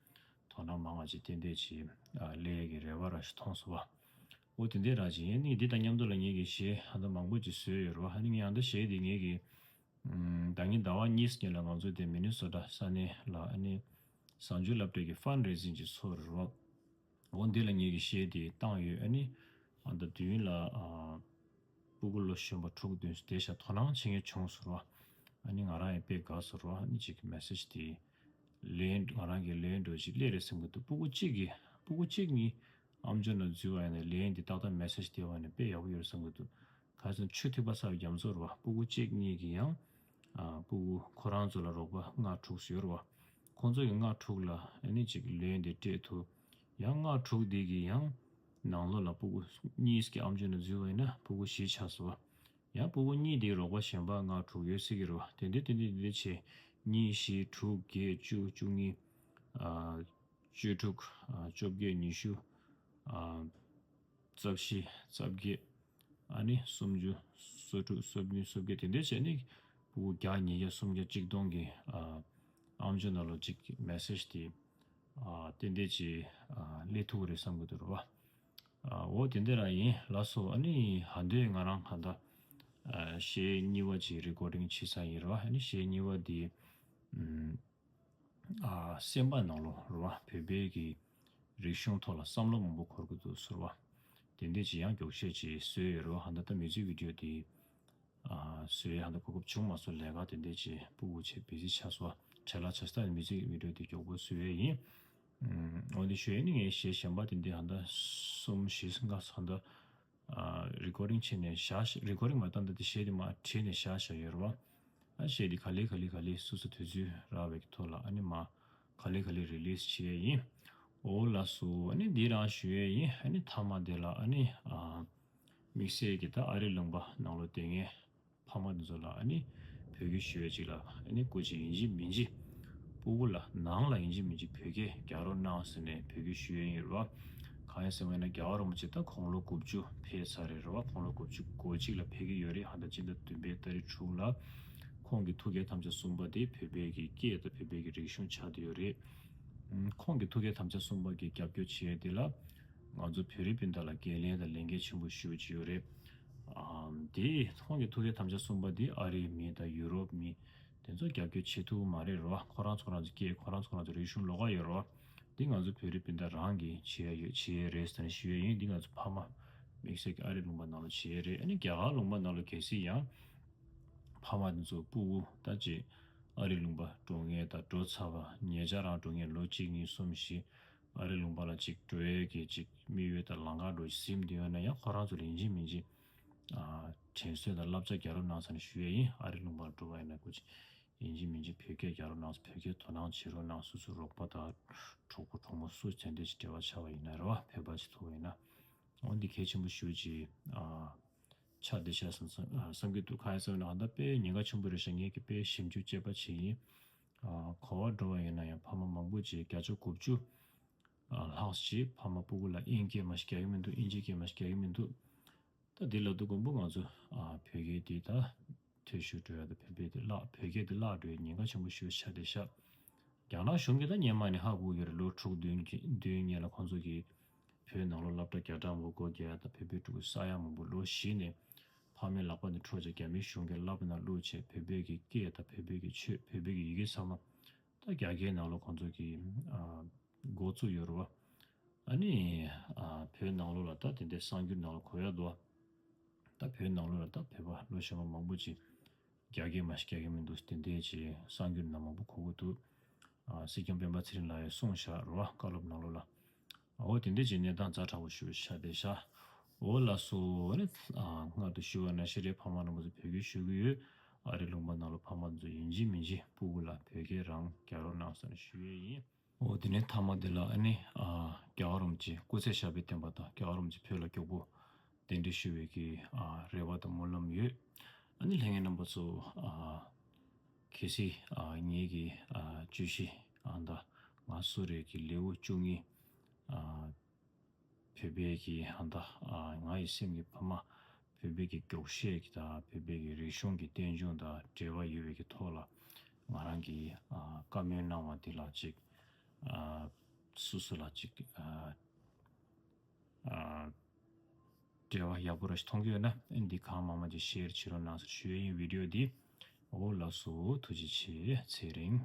དོ་སྣང་མང་བ་ཅིག་ཏན་ཏན་ཅིག་ཨ་སླེབས་ཡ་གི་རེ་བ་རང་ཞིག་མཐོང་སོང་བ། ཨོ་དེ་འདྲ་རག་ཅིག་ཡིན་ནི་འདི་དང་མཉམ་དུ་ལ་ངེད་ཀྱི་གཞས་ཧ་ད་མང་པོ་ཅིག་བཟོས་ཡོད་རེད་བ། ཨ་ནི་ངས་ཨ་ད་གཞས་འདི་ངེད་ཀྱི་ཨམ། ད་ངས་ཟླ་བ་གཉིས་སྔོན་ལ་ང་ཚོ་དེ་མི་ནི་སོ་ཊ་ས་གནས་ལ་ཨ་ནི་གཟའ་མཇུག་སློབ་གྲྭའི་གི་ཕན་རེ་ཟིང་ཅིག་ཚོགས་རེད་བ། འོ་འདི་ལ་ངེད་ཀྱི་གཞས་དེ་བཏང་ཡོད། ཨ་ནི་ཨ་ད་དུས་ཡུན་ལ་ཨ་སྤུ་གུ་ལོ་གཞོན་པ་དྲུག་བདུན་དེ་ཤ་དོ་སྣང་བྱེད་མཁན་བྱུང་སོང་ར། ཨ་ནི་ང་རང་ཡང་དཔེ་དགའ་སོང་ར། ཨ་ནི་ཅིག་གི་མེ་སེ་ཇི་དེ་ལན་ང་རང་གི་ལན་འགྲོ་ཅིག་སླེབས་རེད་བསམ་གི་འདུག་སྤུ་གུ་གཅིག་གི་སྤུ་གུ་གཅིག་གཉིས་ཨམ་ཅོག་ནང་འཛུལ་བ་ཡིན་ན་ལན་འདི་ཏག་ཏག་མེ་སེ་ཇི་སྟེར་བ་ནི་དཔེ་ཡག་པོ་ཡོད་རེད་བསམ་གི་འདུག་ཁ་སང་ཆུ་ཐིགས་པ་ཚ་བའི་རྒྱ་མཚོ་རེད་བ། སྤུ་གུ་གཅིག་གཉིས་ཀྱི་ཡང་ཨ་སྤུ་གུ་ཁོ་རང་ཚོ་ལ་རོགས་པ་ལྔ་དྲུག་ཡོད་རེད་བ། ཁོང་ཚོ་གི་ལྔ་དྲུག་ལ་ཨ་ནི་ཅིག་ལན་འདི་སྤྲད་ཐུབ། ཡང་ལྔ་དྲུག་འདི་གི་ཡང་ནང་ལོགས་ལ་སྤུ་གུ་གཉིས་ཀྱི་ཨམ་ཅོག་ནང་འཛུལ་བ་ཡིན་ན་སྤུ་གུ་བཞི་ཆགས་སོང་བ། ཡང་སྤུ་གུ་གཉིས་དེའི་རོགས་པ་གཞན་པ་ལྔ་དྲུག་ཡོད་སྲིད་ཀྱི་རེད་བ། དེ་འདྲ་དེ་འདྲ་དེ་འདྲ་བྱས་གཉིས་བཞི་དྲུག་བརྒྱད་བཅུ་བཅུ་གཉིས་ཨ་བཅུ་དྲུག་ཨ་བཅོ་བརྒྱད་ཉི་ཤུ་ཨ་རྩ་བཞི་རྩ་བརྒྱད་ཨ་ནི་སུམ་ཅུ་སོ་དྲུག་སོ་བདུན་སོ་བརྒྱད་དེ་འདྲ་བྱས་ནས་སྤུ་གུ་བརྒྱ་ཉིས་བརྒྱ་སུམ་བརྒྱ་གཅིག་སྟོང་གི་ཨ་ཨམ་ཅོག་ནང་ལོགས་ཅིག་མེ་སེ་ཇི་དེ་ཨ་ཏན་ཏན་ཅིག་ཨ་སླེབས་ཐུབ་ཀྱི་རེད་བསམ་གྱི་འདུག་རེད་བ། ཨ་འོ་དེ་འདྲ་རང་ཡིན་ལགས་སོ། ཨ་ནི་ཧ་འདོད་ང་རང་ཧ་ད་ཨ་གཞས་གཉིས་པ་ཅིག་རི་ཀོར་ཌིང་བྱེད་ས་ཡིན་རེད་བ། ཨ་ནི་གཞས་གཉིས་པ་འདི་ཨམ་ཨ་སེམས་པ་ནང་ལོགས་རེད་བ། བོད་པའི་གི་རིག་གཞུང་ཐོག་ལ་བསམ་བློ་མང་པོ་འཁོར་གྱི་འདུག་ཟེར་བ། དེ་འདྲ་ཅིག་ཡང་མགྱོགས་བཤད་ཅིག་བཟོས་ཡོད་རེད་བ། ཧ་ད་ད་མིའུ་ཛིག་བི་ཌི་ཡོ་དེ་ཨ་བཟོས་ཡ་ཧ་ད་གོ་སྐབས་བྱུང་མ་སོང་། ལས་ཀ་དེ་འདྲ་ཅིག་སྤུ་གུ་བྱས་བི་ཛི་ཆགས་སོང་། བྲེལ་བ་ཆགས་སོང་། ད་མིའུ་ཛིག་བི་ཌི་ཡོ་དེ་མགྱོགས་པོ་བཟོས་ཡས་ཡིན། ཨམ་འོ་དེ་ཞུ་ཡས་ནི་ངའི་གཞས་གཞན་པ་དེ་འདྲ་ཧ་ད་གསུམ་བཞི་ལྔ་ཧ་ད་ཨ་རི་ཀོར་ཌིང་བྱས་ནས་བཞག་བཞག་རི་ཀོར་ཌིང་མ་བཏང་ད་དེ་གཞས་དེ་མར་བྲིས་ནས་བཞག་བཞག་ཡོད་རེད་བ། ད་གཞས་འདི་ག་ལེ་ག་ལེ་ག་ལེ་སོ་སོ་དུས་ཚོད་རག་པའི་ཐོག་ལ་ཨ་ནི་མ་ག་ལེ་ག་ལེ་རི་ལི་སི་བྱེད་ཡས་ཡིན། འོ་ལགས་སོ། ཨ་ནི་འདི་རང་ཞུ་ཡས་ཡིན། ཨ་ནི་མཐའ་མ་དེ་ལ་ཨ་ནི་ཨ་དམིགས་བསལ་གྱི་ད་ཨ་རི་ལུང་པ་ནང་ལོགས་བསྡད་མཁན་ཕ་མ་དེ་ཚོ་ལ་ཨ་ནི་བོད་སྐད་ཞུ་ཡས་ཅིག་ལ་ཨ་ནི་སྐུ་མཁྱེན་ཡིན་གཅིག་མིན་གཅིག་སྤུ་གུ་ལ་ནང་ལ་ཡིན་གཅིག་མིན་གཅིག་བོད་སྐད་རྒྱག་རོགས་གནང་ཟེར་ནས་བོད་སྐད་ཞུ་ཡས་ཡིན་རེད་བ། གང་ཡིན་ཟེར་བ་ཡིན་ན་རྒྱལ་བ་རིན་པོ་ཆེ་ད་དགུང་ལོ་དགུ་བཅུ་ཕེབས་ཚར་རེད་རེད་བ། དགུང་ལོ་དགུ་བཅུ་གོ་གཅིག་ལ་ཕེབས་ཀྱི་ཡོད་རེད། ཕྱི་ཟླ་བདུན་པའི་ཏ་རིག་དྲུག་ལ། ཁོང་གི་ཐུགས་བསྐྱེད་དམ་བཅའ་གསུམ་པ་དེ་བོད་པའི་གི་སྐད་དང་བོད་པའི་གི་རིག་གཞུང་ཆགས་བསྡད་ཡོད་རེད། ཁོང་གི་ཐུགས་བསྐྱེད་དམ་བཅའ་གསུམ་པ་གི་རྒྱབ་སྐྱོར་བྱེད་ཡས་དེ་ལ་ང་ཚོ་བོད་རིགས་སྤུན་ཟླ་ལ་འགན་ལེན་དང་ལས་འགན་ཆེན་པོ་ཞེ་པོ་ཅིག་ཡོད་རེད། ཨམ། དེ་ཁོང་གི་ཐུགས་བསྐྱེད་དམ་བཅའ་གསུམ་པ་དེ་ཨ་རིའི་མི་དང་ཡུ་རོབ་མི་དེ་ཚོ་རྒྱབ་སྐྱོར་བྱེད་ཐུབ་མ་རེད་རོ། ཁོ་རང་ཚོ་ཁོ་རང་ཚོ་སྐད་ཁོ་རང་ཚོ་ཁོ་རང་ཚོ་རིག་གཞུང་ལོགས་ཀ་ཡོད་རོ། འདི་ང་ཚོ་བོད་རིགས་སྤུན་ཟླ་རང་གིས་བྱེད་ཡ་ཡོད་བྱེད་ཡ་རེད་ཟེར་ནས་ཞུ་ཡ་ཡིན། འདི་ང་ཚོ་ཕ་མ་དམིགས་བསལ་གྱི་ཨ་རི་ལུང་པ་ནང་ལ་བྱེད་ཡ་རེད། ཨ་ནི་རྒྱ་གར་ལུང་པ་ནང་ལ་གལ་སྲིད་ཡང་ཕ་མ་དེ་ཚོ་སྤུ་གུ་ད་ཅིག་ཨ་རི་ལུང་པ་འགྲོ་མཁན་དང་འགྲོ་ཚར་བ་ཉེ་ཆར་རང་འགྲོ་མཁན་ལོ་གཅིག་གཉིས་གསུམ་བཞི་ཨ་རི་ལུང་པ་ལ་ཅིག་འགྲོ་ཡས་ཀྱི་ཅིག་དམིགས་ཡུལ་དང་ལམ་ཁ་འགྲོ་ཟིན་བསྡད་ཡོད་ན་ཡང་ཁོ་རང་ཚོ་ལ་ཡིན་གཅིག་མིན་གཅིག་ཨ་དྲན་གསོ་དང་བསླབ་བྱ་རྒྱག་རོགས་གནང་ཟེར་ནས་ཞུ་ཡས་ཡིན། ཨ་རི་ལུང་པར་འགྲོ་བ་ཡིན་ན་སྐུ་མཁྱེན་ཡིན་གཅིག་མིན་གཅིག་བོད་སྐད་རྒྱག་རོགས་གནང་། བོད་སྐད་དོ་སྣང་བྱེད་རོགས་གནང་། སོ་སོའི་རོགས་པ་དང་གྲོགས་པོ་གྲོགས་མོ་སུ་དེ་འདྲ་ཞིག་འབྲེལ་བ་ཆགས་པ་ཡིན་ན་རེད་བ། བོད་པ་ཞིག་ཐུག་པ་ཡིན་ན། འོ་འདི་གལ་ཆེན་པོ་ཞེ་པོ་ཅིག་ཨ་ཆགས་བསྡད་ཤག་བསམ་བསམ་ཨ་བསམ་གྱི་འདུག་གང་ཡིན་ཟེར་ན་ད་དཔེ་ཉེན་ཁ་ཆེན་པོ་རེད་ཤག་ངས་ཀྱི་དཔེ་ཞིབ་འཇུག་དཔྱད་པ་བྱེད་ཀྱི་ཡིན། ཨ་གོ་བ་འགྲོ་བ་ཡིན་ན་ཡང་ཕ་མ་མང་པོ་ཅིག་བརྒྱ་ཆ་དགུ་བཅུ་ཨ་ལྷག་ཅིག་ཕ་མ་སྤུ་གུ་ལ་དབྱིན་སྐད་མ་ཞིག་རྒྱག་གི་མི་འདུག་དབྱིན་ཇིའི་སྐད་མ་ཞིག་རྒྱག་གི་མི་འདུག་ད་འདི་ལབ་དུས་མགོན་པོ་ང་ཚོ་ཨ་བོད་སྐད་འདི་ད་འཐུས་ཤོར་འགྲོ་ཡ་དང་བོད་པའི་འདི་བརླག་བོད་སྐད་འདི་བརླག་འགྲོ་ཡའི་ཉེན་ཁ་ཆེན་པོ་ཞེ་པོ་ཆགས་བསྡད་ཤག་རྒྱ་ནག་གཞུང་གིས་ད་སྔོན་མ་ནས་ཧ་གོ་ཡོད་རེད། ལོ་དྲུག་བདུན་གྱི་བདུན་སྔོན་ལ་ཁོང་ཚོ་གིས་བོད་ནང་ལོགས་སློབ་གྲྭ་བརྒྱ་ཕྲག་མང་པོ་སྒོ་རྒྱག་ཡ་དང་བོད་པའི་ཕྲུ་གུ་ས་ཡ་མང་པོ་ལོ་བཞི་ནས་ཕ་མའི་ལག་པ་ནས་འཕྲོག་བྱས་རྒྱ་མིའི་གཞུང་གི་བསླབ་ནང་བླུགས་བྱས་བོད་པའི་གི་སྐད་དང་བོད་པའི་གི་ཆོས་བོད་པའི་གི་ཡི་གེ་ཚང་མ་ད་རྒྱ་སྐད་ནང་ལོགས་ཁོང་ཚོ་གིས་ཨ་འགོ་བཙུགས་ཡོད་རེད་བ། ཨ་ནི་ཨ་བོད་ནང་ལོགས་ལ་ད་དེ་འདྲའི་གསར་འགྱུར་ནང་ལ་གོ་ཡ་འདུག་ད་བོད་ནང་ལོགས་ལ་ད་བོད་པ་ལོ་གཞོན་པ་མང་པོ་ཅིག་རྒྱ་སྐད་མ་ཤེས་རྒྱ་སྐད་མི་འདུག་དེ་འདྲའི་ཅིག་གསར་འགྱུར་ནང་མང་པོ་གོ་གི་འདུག་ཨ་སྲིད་སྐྱོང་སྤེན་པ་ཚེ་རིང་ལགས་ཡང་གསུངས་བཞག་རེད་བ། བཀའ་སློབ་ནང་ལོགས་ལ། འོ་དེ་འདྲ་བྱས་ནས་ད་ཛ་དྲག་པོ་ཞེ་པོ་ཆགས་བསྡད་ཤག་འོ་ལགས་སོ། ཨ་ནི་ཨ་སྔར་དུ་ཞུས་པ་ནང་བཞིན་རེད། ཕ་མ་རྣམ་པ་ཚོ་བོད་སྐད་ཤོད་ཀྱི་ཡོད། ཨ་རི་ལུང་པ་ནང་ལ་ཕ་མ་ཚོ་ཡིན་གཅིག་མིན་གཅིག་སྤུ་གུ་ལ་བོད་སྐད་རང་རྒྱག་རོགས་གནང་ཟེར་ནས་ཞུ་ཡས་ཡིན། འོ་དེ་ནས་མཐའ་མ་དེ་ལ་ཨ་ནི་ཨ་རྒྱལ་བ་རིན་པོ་ཆེ་སྐུ་ཚེ་ཞབས་པད་བརྟན་པ་དང་རྒྱལ་བ་རིན་པོ་ཆེ་བོད་ལ་མགྱོགས་པོ་གདན་འདྲེན་ཞུ་བའི་གི་ཨ་རེ་བ་དང་སྨོན་ལམ་ཡོད། ཨ་ནི་ལྷན་རྒྱས་རྣམ་པ་ཚོ་ཨ་གལ་སྲིད་ཨ་ངེད་ཀྱི་ཨ་བརྗོད་གཞི་ཨ་ད་ང་སུ་རེད་ཀྱི་ལེའུ་བཅུ་གཉིས་ཨ་བོད་པའི་གི་ཨ་ད་ཨ་ང་ཡི་སེམས་ཀྱི་ཕ་མ་བོད་པའི་གི་མགྱོགས་བཤད་ཀྱི་དང་བོད་པའི་གི་རིག་གཞུང་གི་རྟེན་འབྱུང་དང་འབྲེལ་བ་ཡོད་པའི་གི་ཐོག་ལ་ང་རང་གི་ཨ་བཀའ་མོལ་གནང་བ་འདི་ལ་ཅིག་ཨ་སུ་སུ་ལ་ཅིག་ཨ་ཨ་འབྲེལ་བ་ཡག་པོ་ར་ཞིག་མཐོང་གི་ཡོད་ན་འདི་གང་མང་མང་ཅིག་ཤེར་བྱེད་རོགས་གནང་ཟེར་ཞུ་ཡ་ཡིན། བི་ཌི་ཡོ་འདི། འོ་ལགས་སོ། ཐུགས་རྗེ་ཆེ། ཚེ་རིང་།